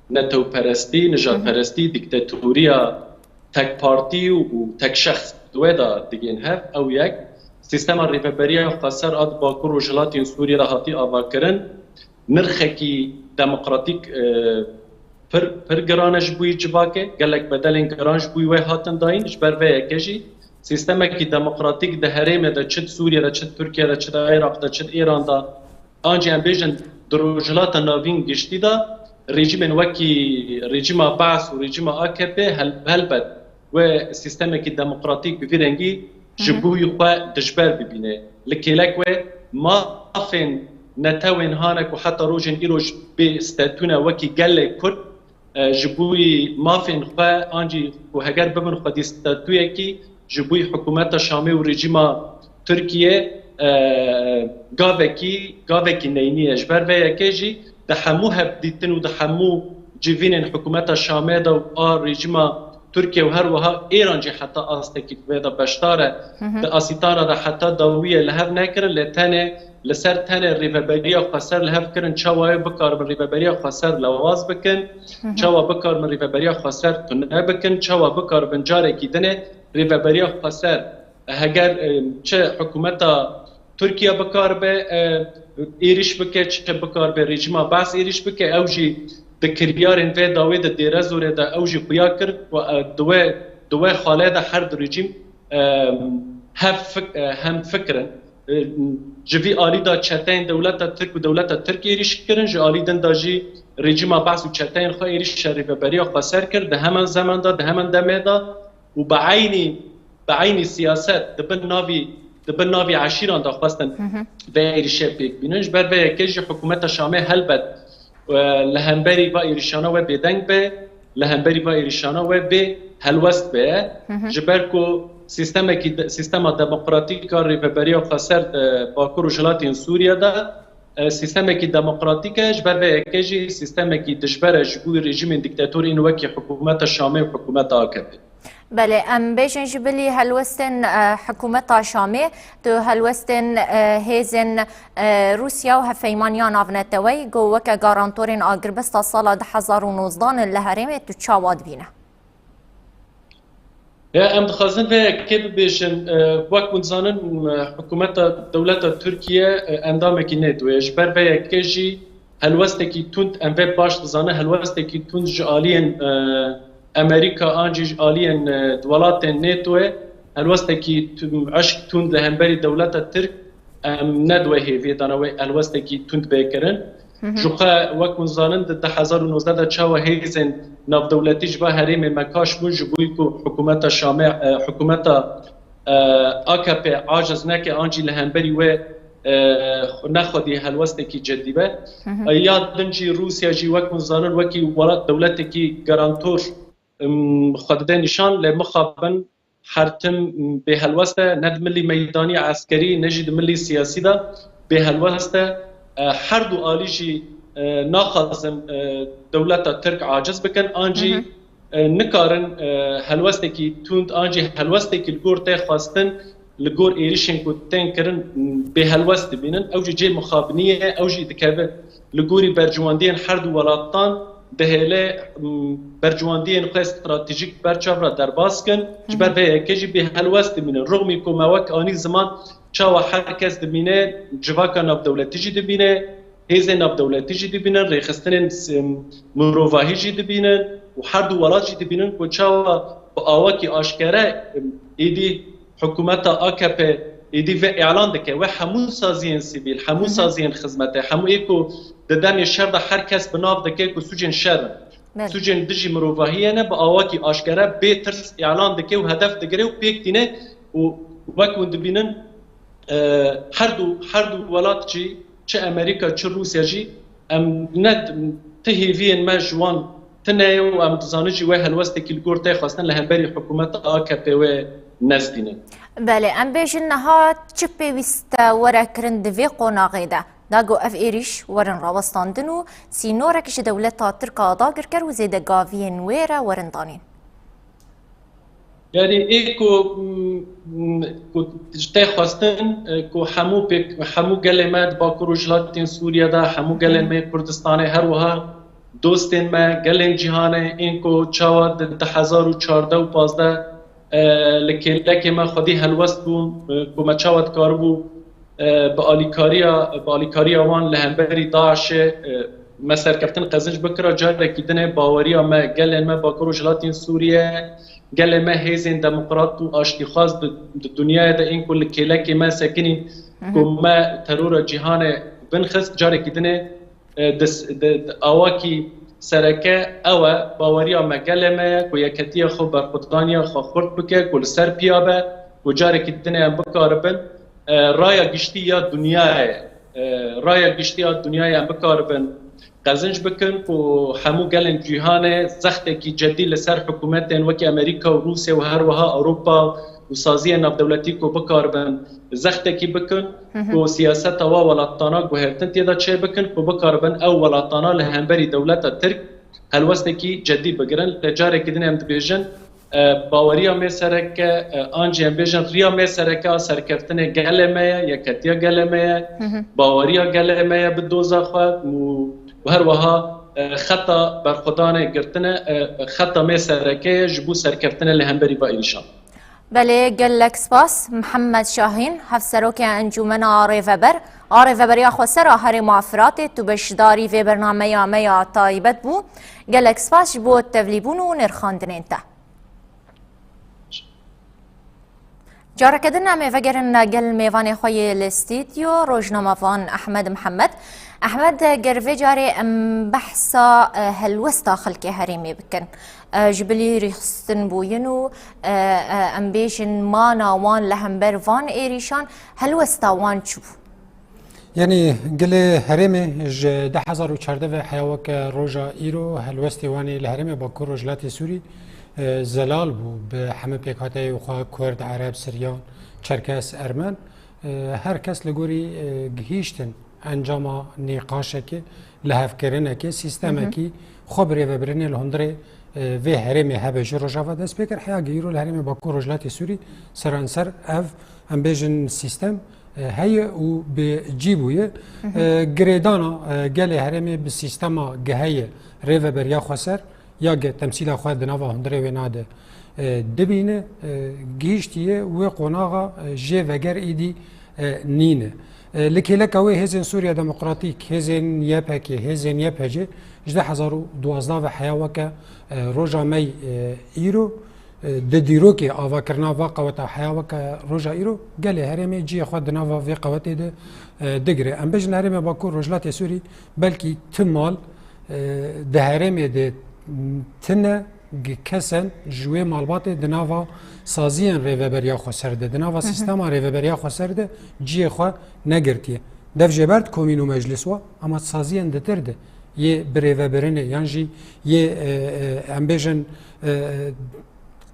Netewperestî, nijadperestî, dîktatoriya tek partî û, û tek şexs di wê de digên hev. Ew yek, sîstema rêveberiya xweser a di Bakur Rojhilatên Sûriyê de hatî avakirin. Nirxekî demokratîk, e, pir, pir giran e ji bo yî civakê. Gelek bedelên giran ji bo wê hatin dayîn. Ji ber vê yekê jî sîstemekî demokratîk di herêmê de, çi di Sûriyê de, çi di Tirkiye de, çi di Iraq de, çi di Îran de, an jî em bêjin di Rojhilata Navîn giştî de, rejîmên wekî rejîma Baas û rejîma A K P hel-, helbet wê sîstemekî demokratîk bi vî rengî ji Hı hı. bo yî xwe dijber bibîne. Li kêlek wê mafên netewên hane ku heta rojên îroj bê statû ne wekî gelê Kurd, e, ji bo yî mafên xwe an jî ku heger bibin xwedî statûyekî ji bo yî hikûmeta Şamê û rejîma Tirkiye, e, gavekî, gavekî neynî ye. Ji ber vê yekê jî di hemû hevdîtin û di hemû civînên hikûmeta Şamê de û a rejîma Tirkiye û her wiha Îran jî heta astekî vê de beşdar e. Hı hı. Di asîtana de heta dawiyê li hev nekirin, lê tenê li ser tenê rêveberiya xweser li hev kirin, çawa wê bikaribin rêveberiya xweser lewaz bikin, Hı hı. çawa bikaribin rêveberiya xweser tune bikin, çawa bikaribin carekî dinê rêveberiya xweser, heger, e, çi hikûmeta Tirkiye bikaribe, e, êrîş bike, çi bikaribe rejîma Baas êrîş bike, ew jî di kiryarên vê dawê de Dêrezorê de ew jî xuya kir ku, e, di wê, di wê xalê de her du rejîm, e, hev fik-, e, hem fikir in. E, ji vî alî de çeteyên dewleta Tirk û dewleta Tirk êrîş kirin, ji alî din de jî rejîma Baas û çeteyên xwe êrîşa rêveberiya xweser kir. Di heman zeman de, di heman demê de û bi eynî, bi eynî siyaset di bin navî, di bin navî eşîran de xwestin Hı hı. vê êrîşê pêk bînin. Ji ber vê yekê jî hikûmeta Şamê helbet, e, li hemberî va êrîşana we bêdeng be, li hemberî va êrîşana we bê helwest be. Hı hı. Ji ber ku sîstemekî de, sîstema demokratîk a rêveberiya xweser di Bakur û Rojhilatên Sûriye de, e, sîstemekî demokratîk e, ji ber vê yekê jî sîstemekî dijber e ji bo rejîmên dîktatorî ên wekî hikûmeta Şamê û hikûmeta A K P. Belê, em bêjin ji bilî helwestên, e, hikûmeta Şamê, tu helwestên, e, hêzên, e, Rûsya û hevpeymaniya navneteweyî ku weke garantorên agirbista sala du hezar û nozdeh in li herêmê tu çawa dibîne? Ya, em dixwazin vê yekê bibêjin, e, wek hûn dizanin, e, hikûmeta dewleta Tirkiye, e, endamekî NATO ye. Ji ber vê yekê jî helwestekî tund, em vê baş dizanin, helwestekî tund ji aliyên, e, Amerîka an jî ji aliyên, e, welatên NATO ye. Helwestekî tu-, eşk tund li hemberî dewleta Tirk, em ne di wê hêviyê de ne wê helwestekî tund bê kirin. Hı hı. Ji xwe wek hûn zanin di du hezar û nozdeh de çawa hêzên navdewletî ji va herêmê mekaş bûn ji bo ku hikûmeta Şamê, e, hikûmeta, e, A K P aciz neke an jî li hemberî wê, e, nexwedî helwestekî cidî be. Hı hı. E, ya din jî Rûsya jî wek hûn zanin wekî welat dewletekî garantor, em, xwe dide nîşan lê mixabin her tim bêhelwest e, ne di milî meydanî eskerî, ne jî di milî siyasî de bêhelwest e. E, her du alî jî, e, naxwazin, e, dewleta Tirk aciz bikin, an jî, Hı hı. e, nikarin, e, helwestekî tund, an jî helwestekî li gor tê xwestin, li gor êrişên ku tên kirin, m, bêhelwest dibînin. Ew jî cê mixabiniyê ye, ew jî dikeve li gorî bercivandiyên her du welatan dihêle, m, bercivandiyên xwe stratejîk ber çav re derbas kin. Ji ber vê yekê jî bêhelwest dibînin. Rixmî ku me wek anî ziman, çawa her kes dibîne, civaka navdewletî jî dibîne, hêzên navdewletî jî dibînin, rêxistinên s-, mirovahî jî dibînin û her du welat jî dibînin ku çawa bi awakî aşkere, êdî hikûmeta A K P êdî vê îlan dike, wê hemû saziyên sivîl, hemû Hı hı. saziyên xizmetê, hemû ê ku di demê şer de her kes bi nav dike ku sûcên şer in. Belê. Sûcên dijî mirovahiyê ne, bi awakî aşkere bê tirs îlan dike û hedef digire û pêk tîne û wek hûn dibînin, e, her du, her du welat jî, çi Amerîka, çi Rûsya jî, em ne, ti hêviyên me ji wan tune ye û em dizanin jî wê helwestekî li gor tê xwestin li hemberî hikûmeta A K P wê nezdînin. Belê, em bêjin niha çi pêwîst e were kirin di vê qonaxê de? Da ku ev êrîş werin rawestandin û sînorek ji dewleta Tirk a dagirker û zêdegaviyên wê re werin danîn. Yanî ê ku, m, m, ku ji tê xwestin, e, ku hemû pêk, hemû gelê me di Bakur û Rojhilatên Sûriye de, hemû gelên Hı. me yê Kurdistanê, her wiha dostên me, gelên cîhanê, ên ku çawa di du hezar û çardeh û pazdeh, e, li kêlekê me xwedî helwest bûn, e, ku me çawa dikaribû, e, bi alîkariya, bi alîkariya wan li hemberî DAIŞê, e, me serkeftin qezinc bikira, carekî dinê baweriya me, gelên me Bakur û Rojhilatên Sûriye, gelê me hêzên demokrat û aştîxwaz di, di dinyayê de ên ku li kêlekê me sekinîn, Hı hı. ku me terora cîhanê binxist, carekî dinê, e, dis-, di, di awakî sereke ew e, baweriya me gelê me ye ku yeketiya xwe, berxwedaniya xwe xurt bike, ku li ser piya be, ku carekî dinê em bikaribin, e, raya giştî ya dinyayê, e, raya giştî ya dinyayê em bikaribin qezinc bikin ku hemû gelên cîhanê zextekî cedî li ser hikûmetên wekî Amerîka û Rûsya û her wiha Ewropa û saziyên navdewletî ku bikaribin zextekî bikin Hı hı. ku siyaseta wa welatana guhertin tê de çêbikin ku bikaribin ew welatana li hemberî dewleta Tirk helwestekî cedî bigirin. Lê carekî din em dibêjin, e, baweriya me sereke, e, an jî em bêjin riya me sereke a serkeftinê gelê me ye, yeketiya gelê me ye, Hı hı. baweriya gelê me ye bi doza xwe û, û her wiha, e, xeta berxwedanê girtine, e, xeta me sereke ye ji bo serkeftinê li hemberî va êrîşan. Belê, gelek spas. Mihemed Şahîn, Hevserokê Encûmena Rêveber a Rêveberiya Xweser a Herêma Firatê, tu beşdarî vê bernameya me ya taybet bû. Gelek spas ji bo tevlîbûn û nirxandinên te. Careke din em ê vegerin gel mêvanê xwe yê li stûdyo, rojnamevan Ehmed Mihemed. Ehmed, ger vê carê em behsa, e, helwesta xelkê herêmê bikin, e, ji bilî rêxistin bûyin û, e, e, em bêjin mana wan li hember van êrîşan, helwesta wan çi bû? Yanî gelê herêmê ji du hezar û çardeh ve heya weke roja îro helwestê wan ê li herêmê Bakur Rojhilatê Sûrî, e, zelal bû bi hemî pêkhateyê xwe, Kurd, Ereb, Siryan, Çerkes, Ermen. E, her kes li gorî, e, gihîştin encama nîqaşekê, lihevkirinekê, sîstemekî Hı hı. xwe bi rêvebirinê li hundirê, e, vê herêmê hebe jî Rojava dest pê kir. Heya ge îro li herêmê Bakur Rojhilatê Sûrî seranser ev, em bêjin, sîstem, e, heye û bi cî bûye. Hı hı. E, girêdana, e, gelê herêmê bi sîstema ge heye rêveberiya xweser ya ge temsîla xwe di nava hundirê wê nade, e, dibîne, e, gihîştiye wê qonaxa, e, jê veger êdî, e, nîne. E, li kêleka wê hêzên Sûriya Demokratîk, hêzên Y P G, hêzên Y P G ji du hezar û duwazdeh ve heya weke, e, roja me, e, îro, e, di dîrokê avakirina va qeweta heya weke roja îro, gelê herêmê cihê xwe di nava vê qewetê de, e, digire. Em bêjin herêmê Bakur Rojhilatê Sûrî belkî ti mal, e, di herêmê de tine gi-, kesen ji wê malbatê di nava saziyên Rêveberiya Xweser de, di nava Hı hı. sîstema Rêveberiya Xweser de cihê xwe negirtiye. Dev jê berd komîn û meclis wa, ama saziyên ditir de yê birêvebirinê yan jî yê, e, e, em bêjin, e,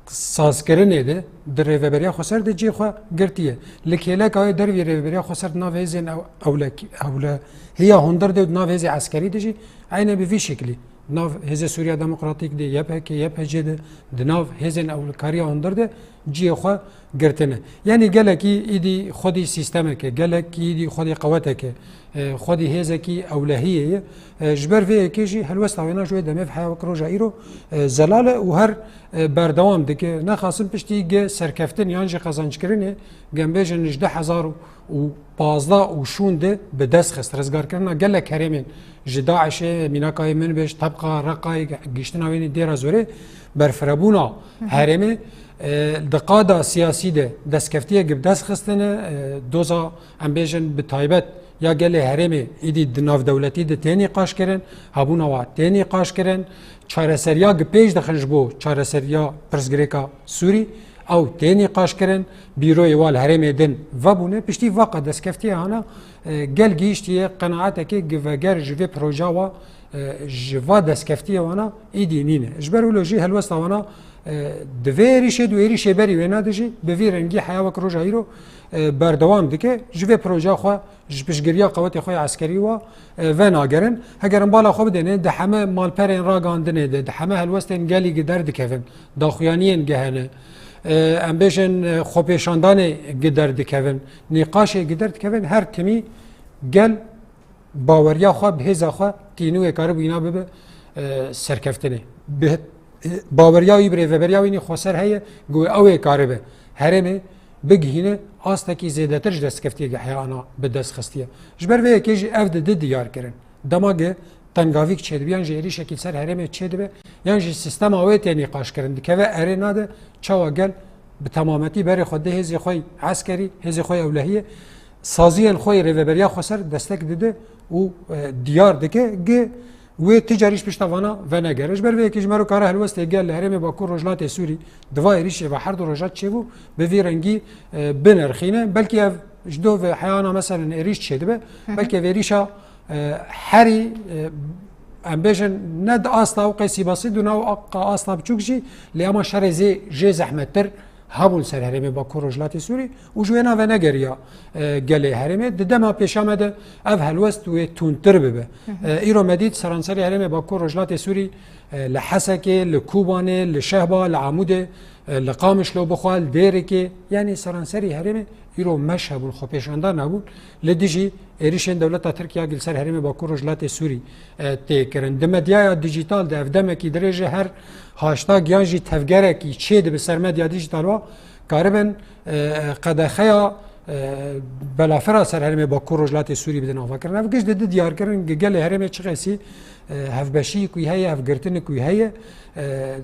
sazkirinê de di Rêveberiya Xweser de cihê xwe girtiye. Li kêleka wê dervî Rêveberiya Xweser di nav hêzên ew-, ewlekî-, ewlehiya hundir de û di nav hêzê eskerî de jî eynê bi vî şeklî. Di nav Hêzê Sûriya Demokratîk de, Y P G, Y P G de, di nav hêzên ewlekariya hundir de cihê xwe girtine. Yanî gelekî îdî xwedî sîstemeke, gelekî îdî xwedî qeweteke, e, xwedî hêzekî ewlehiyê ye. E, ji ber vê yekê jî helwesta wêna ji wê demê ve heya wek roja îro, e, zelal e û her, e, berdewam dike. Nexasim piştî gi serkeftin yan jî qezençkirinê, gem bêjin ji du hezar û pazdeh û şûn de bi dest xist. Rizgarkirina gelek herêmên ji DAIŞê, mînaka wê Minbij, Tebqa, Reqayê, gihiştina wênî Dêra Zorê, berfirebûna herêmê, e, di qada siyasî de destkeftiyek bi dest xistine, e, doza, em bêjin, bi taybet ya gelê herêmê îdî di navdewletî de tê nîqaşkirin, hebûna wa tê nîqaşkirin, çareseriya gi pêş dixin ji bo çareseriya pirsgirêka Sûrî, ew tê nîqaşkirin, bîroyê wa li herêmê din vebûne. Piştî vaqa destkeftiyê hana, e, gel gihîştiye qenaatekê gi veger ji vê proja wa, e, ji va destkeftiyê wana îdî nîne. Ji ber wilo jî helwesta wana, e, di vê êrîşê, di êrîşê berî wêna de jî bi vî rengî heya wek roja îro, e, berdewam dike. Ji vê proja xwe ji piştgiriya qewetê xwe ya eskerî wa, e, venagerin. Heger em bala xwe bidêne, di heme malperên ragandinê de, di heme helwestên gelî gi derdikevin, daxuyaniyên gi hene, e, em bêjin, e, xwepêşandanê gi derdikevin, nîqaşê gi derdikevin, her timî gel baweriya xwe bi hêza xwe tînû wê karibû îna bibe, e, serkeftinê. Bi, e, baweriya wî bi rêveberiya wî nî xweser heye, ku ew ê karibe herêmê bigihîne astekî zêdetir ji destkeftiyê gi heyana bi dest xistiye. Ji ber vê yekê jî ev di di diyar kirin. Dema gi tengavîk çêdibe, yan jî êrîşekî li ser herêmê çêdibe, yan jî sîstema wê tê nîqaşkirin, dikeve erê nade, çawa gel bi temametî berê xwe di hêzê xwe yê eskerî, hêzê xwe yê ewlehiyê, saziyên xwe yê rêveberiya xweser destek dide û, e, diyar dike, gi wê ti carî ji pişta vana venegere. Ji ber vê yekê ji me re kare helwestê gel li herêmê Bakur Rojhilatê Sûrî di va êrîşê ve her du roja çêbû, bi vî rengî, e, binirxîne. Belkî ev ji do ve heyana meselen êrîş çêdibe, belkî ev êrîşa, e, herî, e, em bêjin ne di asta ew qey sîbasî, di nav asta biçûk jî, lê ema şerê zê, jê zehmettir hebûn ser herêmê Bakur Rojhilatê Sûrî û ji wê nave negeriya, e, gelê herêmê. Di dema pêşa me de ev helwest wê tundtir bibe. E, îro me dît seranserê herêmê Bakur Rojhilatê Sûrî, e, li Hesekê, li Kobanê, li Şehba, li Amûdê, e, li Qamişlo bixwe, li Dêrikê, yanî seranserî herêmê îro meş hebûn, xwepêşandan hebûn. Li dijî êrîşên dewleta Tirk ya li ser herêmê Bakur Rojhilatê Sûrî, e, tê kirin. Di medyaya dîjîtal de ev demekî dirêj e, her hashtag yan jî tevgerekî çêdibe ser medya dîjîtal wa karibin, e, qedexeya, e, belafira ser herêmê Bakur Rojhilatê Sûrî bidin avakirin. Ev giş di di diyar kirin, gi gelê herêmê çiqesî, e, hevbeşî ku heye, hevgirtinik ku heye, e,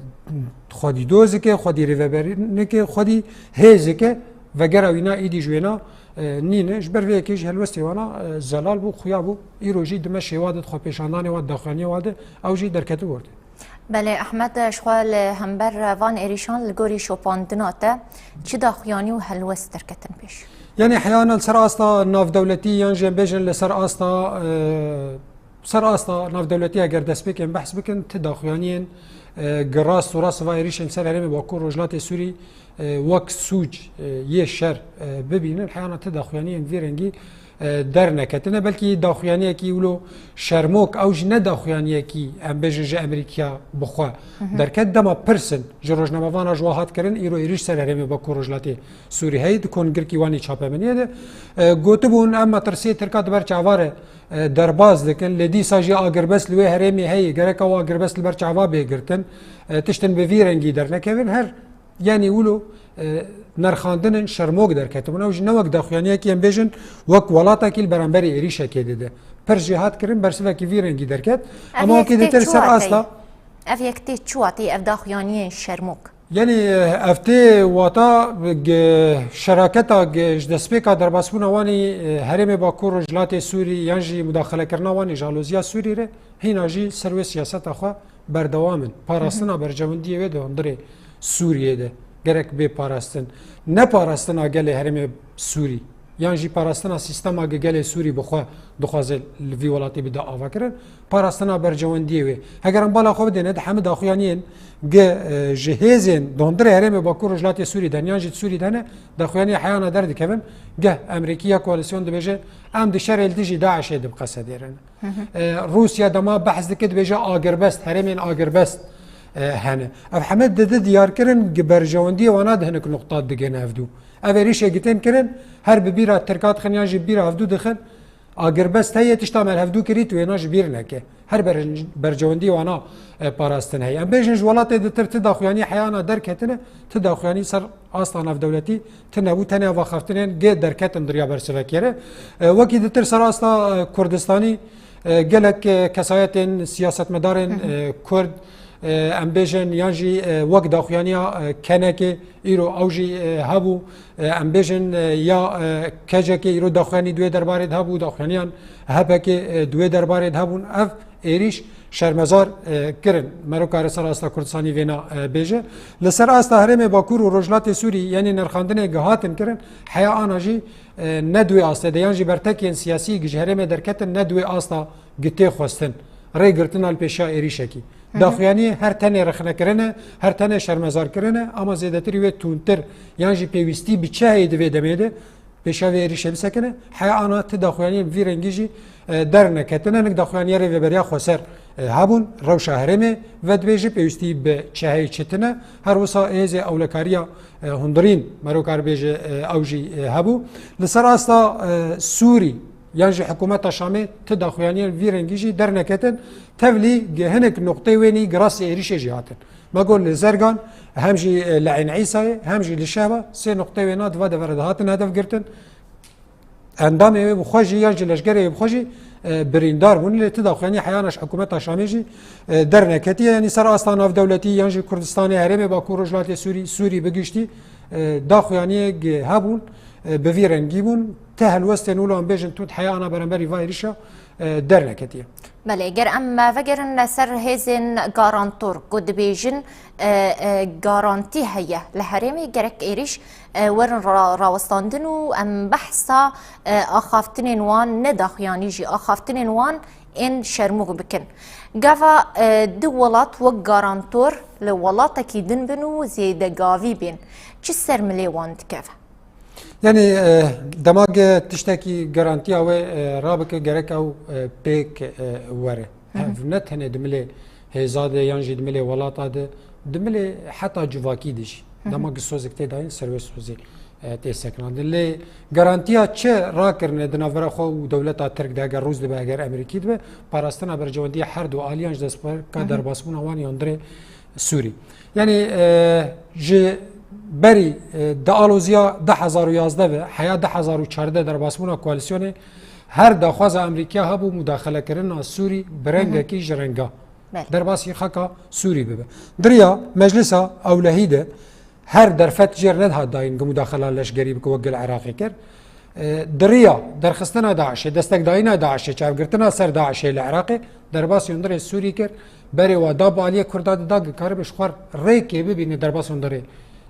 xwedî dozike, xwedî rêveberinike, xwedî hêzike, vegera wîna îdî ji wêna, e, nîne. Ji ber vê yekê jî helwestê wana, e, zelal bû, xuya bû. Îro jî di meşê wa de, di xwepêşandanê wa, di daxuyaniyê wa de ew jî derketibû ortê. Belê, Ehmed, ji xwe li hember van êrîşan li gorî şopandina te çi daxuyanî û helwest derketin pêş? Yanî heyana li ser asta navdewletî yan jî em bêjin li ser asta, e, ser asta navdewletî eger destpêkên behs bikin, ti daxuyaniyên, e, gi rast û rast va êrîşên ser herêmê Bakur Rojhilatê Sûrî, e, wek sûc, e, yê şer, e, bibînin, heyana ti daxuyaniyên vî rengî, e, derneketine. Belkî daxuyaniyekî wilo şermok, ew jî ne daxuyaniyekî, em bêjin, ji Amerîkaya bi xwe derket. Dema pirsin ji rojnamevana ji wa hat kirin, îro êrîş ser herêmê Bakur Rojhilatê Sûrî heye, di kongirkî wanî çapemeniyê de, e, gotibûn, em metirsiyê Tirka di ber çava re, e, derbas dikin, lê dîsa jî agirbest li wê herêmê heye, gereka ew agirbest li ber çava bê girtin, e, tiştin bi vî rengî dernekevin. Her Yanî wilo, e, nerxandinên şermok derketibûn. Ew jî ne wek daxuyaniyekî, em bêjin, wek welatekî li beramberî êrîşekê dide. Pir jî hat kirin, bersivekî vî rengî derket. Ev Ama yek wekî tê dîtir çi ser wateyê? asta. Ev yek tê çi wateyê, ev daxuyaniyên şermok? Yanî, e, ev tê wata, e, şeraketa, e, ji destpêka derbasbûna wanî, e, herêmê Bakur Rojhilatê Sûrî yan jî mudaxilekirina wanî ji aloziya Sûrî re, hîna jî ser wê siyaseta xwe berdewam in. Parastina berjewendiyê wê di hundirê Sûriyê de gerek bê parastin. Ne parastina gelê herêmê Sûrî. yan jî parastina sîstema gi gelê Sûrî bi xwe dixwaze li vî welatî bide avakirin, parastina berjewendiyê wê. Heger em bala xwe bidêne di hemî daxuyaniyên gi, e, ji hêzên di hundirê herêmê Bakur Rojhilatê Sûrî de ne yan jî di Sûrî de ne, daxuyaniya heyana derdikevin, geh Amerîkî ya koalîsyon dibêje, em di şerê li dijî DAIŞê de bi qesedêrin. E, Rûsya dema behs dike dibêje agirbest, herêmên agirbest, e, hene. Ev heme didi diyarkirin gi berjewendiyê wana di hinek nuqta digihne hevdû. Ev êrîşê gi tên kirin, her bi bîra Tirka dixin yan jî bîra hevdû dixin, agirbest heye, tişta me li hevdû kirî, tu wêna ji bîr neke. Her ber-, berjewendiyê wana, e, parastin heye. Em bêjin ji welatê ditir ti daxuyanî heyana derketine, ti daxuyanî ser asta navdewletî tine bû, tenê ev axaftinên gê derketin di riya bersivekê re. E, wekî ditir ser asta, e, Kurdistanî, e, gelek, e, kesayetên, siyasetmedarên, e, Kurd, e, em bêjin yan jî, e, wek daxuyaniya, e, kenekê îro ew jî, e, hebû, e, em bêjin, e, ya, e, kecekê îro daxuyanî di wê derbarê de hebû, daxuyaniyan H P K, e, di wê derbarê de hebûn. Ev êrîş şermezar, e, kirin. Mero kare ser asta Kurdistanî vêna, e, bêje. Li ser asta herêmê Bakur û Rojhilatê Sûrî, yanî nirxandinê gi hatin kirin, heya ana jî, e, ne di wê astê de, yan jî bertekên siyasî gi ji herêmê derketin ne di wê asta gi tê xwestin. Rê girtina li pêşiya êrîşekî. Daxuyaniyê her tenê rexne kirine, her tenê şermezar kirine, ama zêdetirî wê tundtir, yan jî pêwîstî bi çi heye di vê demê de, pêşiya vê êrîşê bisekine, heya ana ti daxuyaniyên vî rengî jî, e, derneketine. Nik daxuyaniya Rêveberiya Xweser, e, hebûn, rewşa herêmê vedibêje, pêwîstî bi çeheyê çi tine. Her wisa hêzê ewlekariya, e, hundirîn, mero kar bêje, e, ew jî, e, hebû. Li ser asta, e, Sûrî, yan jî hikûmeta Şamê ti daxuyaniyên vî rengî jî derneketin. Tevlî gi hinek nuqtê wênî gi rastî êrîşê jî hatin. Me got li Zergan, hem jî, e, li Eyn Îsayê, hem jî li Şehba, sê nuqtê wêna di va devera de hatin hedef girtin. Endamê wê bi xwe jî yan jî leşgerê wê bi xwe jî, e, birîndar bûn. Lê ti daxuyanî heyana ji hikûmeta Şamê jî, e, derneketiye. Yanî ser asta navdewletî yan jî Kurdistanê, herêmê Bakur Rojhilatê Sûrî, Sûrî bi giştî, e, daxuyaniyê hebûn, e, bi vî rengî bûn. Ti helwestên wilo em bêjin tund heyana beramberî va êrîşa, e, derneketiye. Belê, ger em vegerin ser hêzên garantor ku dibêjin, e, e, garantî heye li herêmê, gerek êrîş, e, werin ra-, rawestandin û em behsa, e, axaftinên wan, ne daxuyanî jî, axaftinên wan ên Şermûx bikin. Gava, e, du welat wek garantor li welatekî din bin û zêdegavî bên, çi ser milê wan dikeve? Yanî, e, dema ge tiştekî garantiya wê, e, rabike, gerek ew, e, pêk, e, were. Ev ne tenê di milê hêza de yan jî di milê welata de, di milê heta civakî de jî. Dema ge sozek tê dayîn, ser wê sozê, e, tê sekinandin. Lê garantiya çi rakirine di navbera xwe û dewleta Tirk de, eger Rûs dibe, eger Amerîkî dibe, parastina berjewendiyê her du aliyan ji destpêka derbasbûna wan yan dirê Sûrî. Yanî, e, ji berî, e, di aloziya du hezar û yazdeh ve heya du hezar û çardeh derbasbûna koalîsyonê, her daxwaza Amerîkiya hebû mudaxelekirina Sûrî bi rengekî ji renga derbasî xaka Sûrî bibe. Diriya Meclisa Ewlehî de her derfet jêr nedihat dayîn ku mudaxela leşgerî bike wek gel Iraqê kir. E, diriya derxistina DAIŞê, destekdayîna DAIŞê, çavgirtina ser DAIŞê li Iraqê, derbasî hundirê Sûrî kir, berê wa da bi aliyê Kurda de da, karibe ji xwe rêkê bibîne derbas hundirê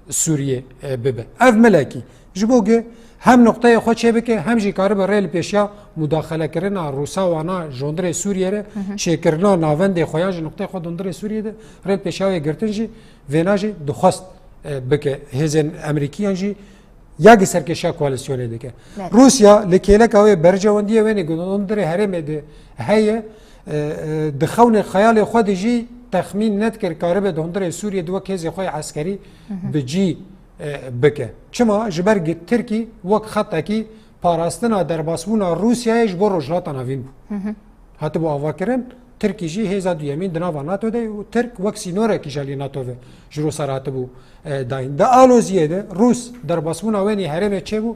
Sûriyê, e, bibe. Ev milekî ji bo ge hem noqteyê xwe çêbike, hem jî karibe rê li pêşiya mudaxelekirina Rûsa wana ji hundirê Sûriyê re, çêkirina navendê xwe yan ji noqteyê xwe di hundirê Sûriyê de rê li pêşiya wê girtin jî vêna jî dixwest, e, bike. Hêzên Amerîkiyan jî ya gi serkêşiya koalîsyonê dike. Belê. Rûsya li kêleka wê berjewendiyê wênê ku di hundirê herêmê de heye, e, e, di xewnê xeyalê xwe de jî texmîn nedikir karibe di hundirê Sûriyê de wek hêzê xwe yê eskerî bi cî, e, bike. Çima? Ji ber gi Tirkî wek xetekî parastina derbasbûna Rûsyayê ji bo Rojhilata Navîn bû. Hatibû avakirin, Tirkî jî hêza duyemîn di nava NATO de û Tirk wek sînorekî ji alî NATO ve ji Rûsa re hatibû, e, dayîn. Di aloziyê de Rûs derbasbûna wênî herêmê çêbû,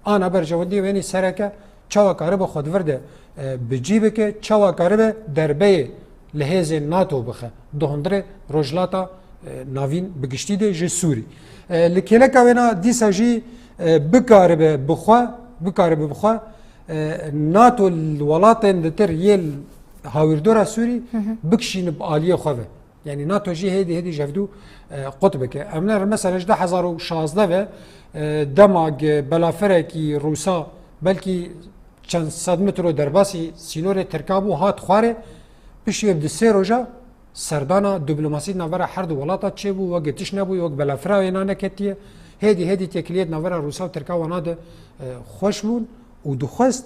ana berjewendiyê wênî sereke, çawa karibe xwe di vir de, e, bi cî bike, çawa karibe derbeyê li hêzên NATO bixe, di hundirê Rojhilata, e, Navîn bi giştî de ji Sûrî. E, li kêleka wêna dîsa jî, e, bikaribe bi xwe, bikaribe bi xwe, e, NATO li welatên ditir yê hawîrdora Sûrî bikişîne bi aliyê xwe ve. Yanî NATO jî hêdî hêdî ji hevdû, e, qut bike. Em ne mesela ji du hezar û şazdeh ve, e, dema ge belafirekî Rûsa belkî çend sed metro derbasî sînorê Tirka bû, hat xwarê, piştî wê bi du sê roja serdana diplomasî di navbera her du welata çêbû, wek tişt nebû, wek belafira wêna neketiye. Hêdî hêdî têkiliyê di navbera Rûsa û Tirka wana de, e, xweş bûn û dixwest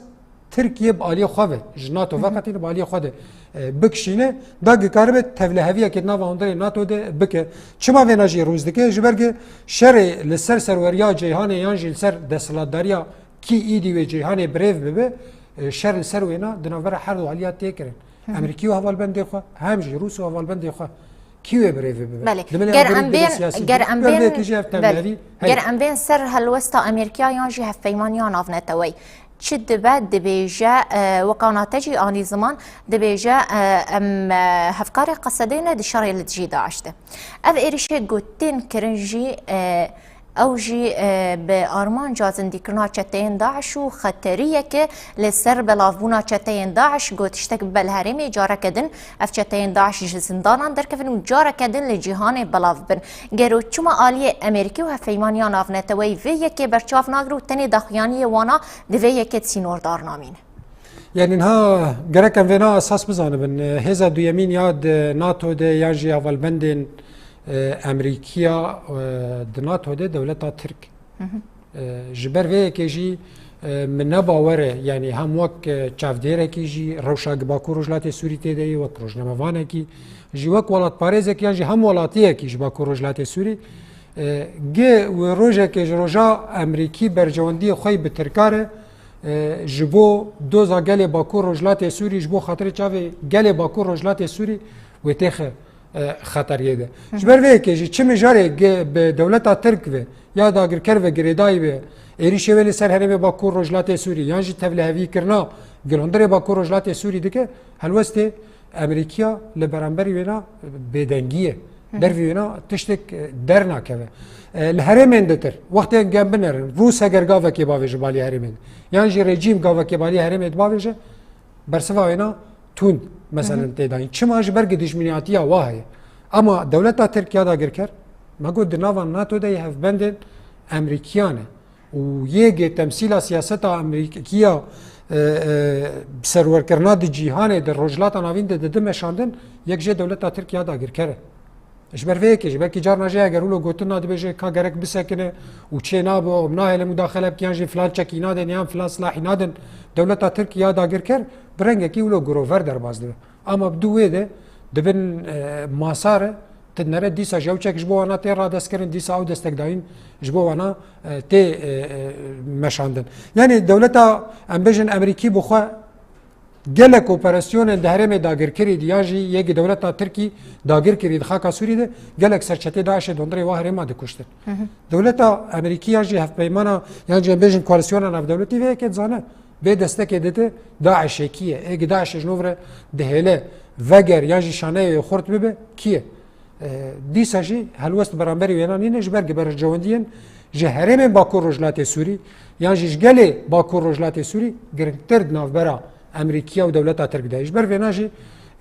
Tirkiye bi aliyê xwe ve, ji NATO veqetîne, bi aliyê xwe de, e, bikişîne, da ki karibe tevliheviyekê di nava hundirê NATO de bike. Çima vêna jî Rûs dike? Ji ber ki şerê li ser serweriya ceyhanê yan jî li ser desthilatdariya kî îdî wê ceyhanê birêv bibe, e, şer li ser wêna di navbera her du aliya tê kirin. Hı hı. Emerîkî û hevalbendê xwe, hem jî Rûs û hevalbendê xwe. Kî wê birêve bibe? Belê. Dimilê Ger agirî em gidin bên, siyasî ger jî. em Ger bên, vê yekê jî ev belê. Tevlihevî heye. Ger em bên ser helwesta Amerîka yan jî hevpeymaniya navneteweyî. Çi dibe, dibêje, e, weka nate jî anî ziman, dibêje, e, em, e, hevkarê Qesedê ne di şerê li dijî DAIŞ de. Ev êrişê ku tên kirin jî, e, ew jî, e, bi armanca zindîkirina çeteyên DAIŞ û xeteriyeke li ser belavbûna çeteyên DAIŞ, ku tiştek bibe li herêmê, careke din ev çeteyên DAIŞ ji zindanan derkevin û careke din li cîhanê belav bin. Gero çima aliyê Amerîkî û hevpeymaniya navneteweyî vê yekê berçav nagre û tenê daxuyaniyê wana di vê yekê de sînordar namîne? Yanî niha gerek em vêna esas bizanibin. Hêza duyemîn ya di NATO de yan jî hevalbendên, e, Emerîkiya, e, di NATO de dewleta Tirk. Hı hı. E, ji ber vê yekê jî, e, min ne bawer e, yanî hem wek, e, çavdêrekî jî rewşa gi Bakur Rojhilatê Sûrî tê de ye, wek rojnamevanekî, jî wek welatparêzekî yan jî hemwelatiyekî ji Bakur Rojhilatê Sûrî, e, gi wê rojekê ji roja Emerîkî bercewendiyê xwe yî bi Tirka re, e, ji bo doza gelê Bakur Rojhilatê Sûrî, ji bo xatirê çavê gelê Bakur Rojhilatê Sûrî wê têxe, e, xeteriyê de. Hı hı. Ji ber vê yekê jî çi mijarê ge-, bi dewleta Tirk ve ya dagirker ve girêdayî ve êrîşê wê li ser herêmê Bakur Rojhilatê Sûrî yan jî tevlihevîkirina gilhundirê Bakur Rojhilatê Sûrî dike, helwestê Emerîkiya li beramberî wêna bêdengî ye. Hı hı. Dervî wêna tiştek, e, dernakeve. E, li herêmên ditir, wextê em binerin, Rûs heger gavekê bavêje balî herêmê de, yan jî rejîm gavekê balî herêmê de bavêje, bersiva wêna tund, meselen, Hı hı. tê dayîn. Çima? Ji ber ki dijminiyatiya wa heye. Ama dewleta Tirk ya dagirker, me got di nava NATO de yê hevbendên Emerîkiyan e. Û yê gê temsîla siyaseta Emerîkiya, e, e, serwerkirina di cîhanê de, Rojhilata Navîn de didi meşandin, yek jê dewleta Tirk ya dagirker e. Ji ber vê yekê jî, belkî carna jê eger wilo gotin na dibêje ka gerek bisekine û çê nabe, em nahêlin mudaxele bikin yan jî filan çekî nadin yan filan silahî nadin dewleta Tirk ya dagirker, bi rengekî wilo girover derbas dibe. Ama bi du wê de dibin, e, masar e, tu dinere dîsa jî ew çek ji bo wana tê radestkirin, dîsa ew destekdayîn ji bo wana, e, tê, e, e, meşandin. Yanî dewleta, em bêjin, Emerîkî bi xwe gelek operasyonên di herêmê dagirkirî di, yan jî yekî dewleta Tirkî dagir kirî di xaka Sûrî de, gelek serçetê DAIŞê di hundirê wa herêma dikuştin. Hı hı. Dewleta Emerîkî yan jî hevpeymana, yan jî em bêjin koalîsyona navdewletî vê yekê dizane. Bê destekê dide DAIŞê kî ye? Ê gi DAIŞê ji nû re dihêle veger yan jî şaneyê wê xurt bibe kî ye? E, dîsa jî helwest beramberî wêna nîne, ji ber gi bercewendiyên ji herêmên Bakur Rojhilatê Sûrî yan jî ji gelê Bakur Rojhilatê Sûrî giringtir di navbera Emerîkiya û dewleta Tirk de. Ji ber vêna jî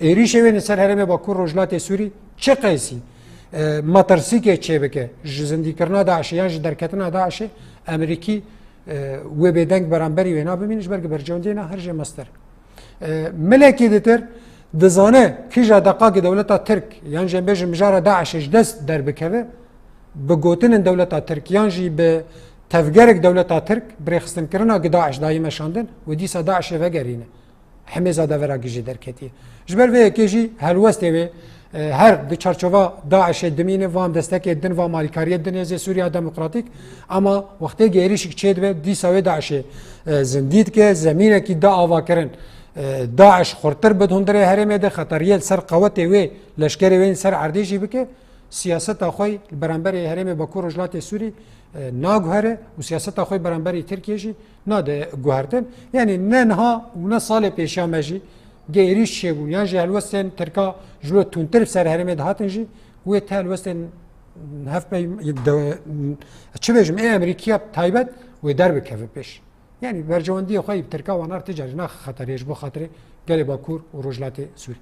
êrîşê wê li ser herêmê Bakur Rojhilatê Sûrî çi qeysî, e, metirsîkê çêbike ji zindîkirina DAIŞê yan ji derketina DAIŞê, Emerîkî, e, wê bêdeng beramberî wêna bimîne, ji ber ki bercewendiyê na her jê meztir. E, milekî ditir dizane kîja deqa ki dewleta Tirk yan jî em bêjin mijara DAIŞê ji dest derbikeve, bi gotinên dewleta Tirk yan jî bi tevgerek dewleta Tirk bi rêxistinkirina ki DAIŞ dayî meşandin, wê dîsa DAIŞê vegerîne. Hemêza devera gijî derketiye. Ji ber vê yekê jî helwestê wê, e, her di çarçova DAIŞê dimîne, van destekê din, van malîkariyê din ê zê Sûriya Demokratîk, ama wextê gêrîşik çêdibe, dîsa wê DAIŞê, e, zindî dike, zemînekî da avakirin, e, DAIŞ xurtir bi di hundirê herêmê de, xeteriyê li ser qewetê wê, leşkerê wê li ser erdê jî bike, siyaseta xwe li beramberê herêmê Bakur Rojhilatê Sûrî, e, naguhere û siyaseta xwe beramberî Tirkiye jî nade guhertin. Yanî ne niha û ne salê pêşiya me jî gêrîş çêbûn. Yan jî helwestên Tirka ji lo tundtir ser herêmê dihatin jî wê te helwestên hevpey-, de-, çi bêjim, ê Emerîkiya taybet wê derbikeve pêş. Yanî bercewendiyê xwe yî bi Tirka wanar ti carî naxe xeterê ji bo xatirê gelê Bakur û Rojhilatê Sûrî.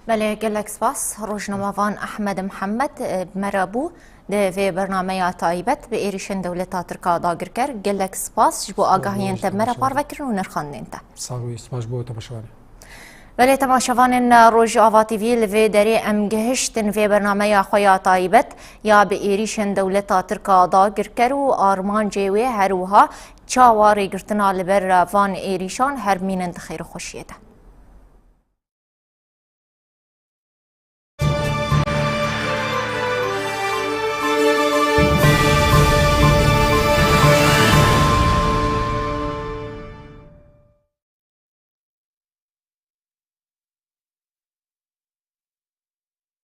Belê, gelek spas. Rojnamevan Ehmed Mihemed, e, bi me re bû di vê bernameya taybet bi êrîşên dewleta Tirk a dagirker. Gelek spas ji bo agahiyên te bi me re parve kirin û nirxandinên te. Sağ ol, spas ji bo temaşevanê. Belê, temaşevanên Rojava T V, li vê derê em gihiştin vê bernameya xwe ya taybet ya bi êrîşên dewleta Tirk a dagirker û armancê wê, her wiha çawa rêgirtina li ber van êrîşan. Her bimînin di xêr û xweşiyê de.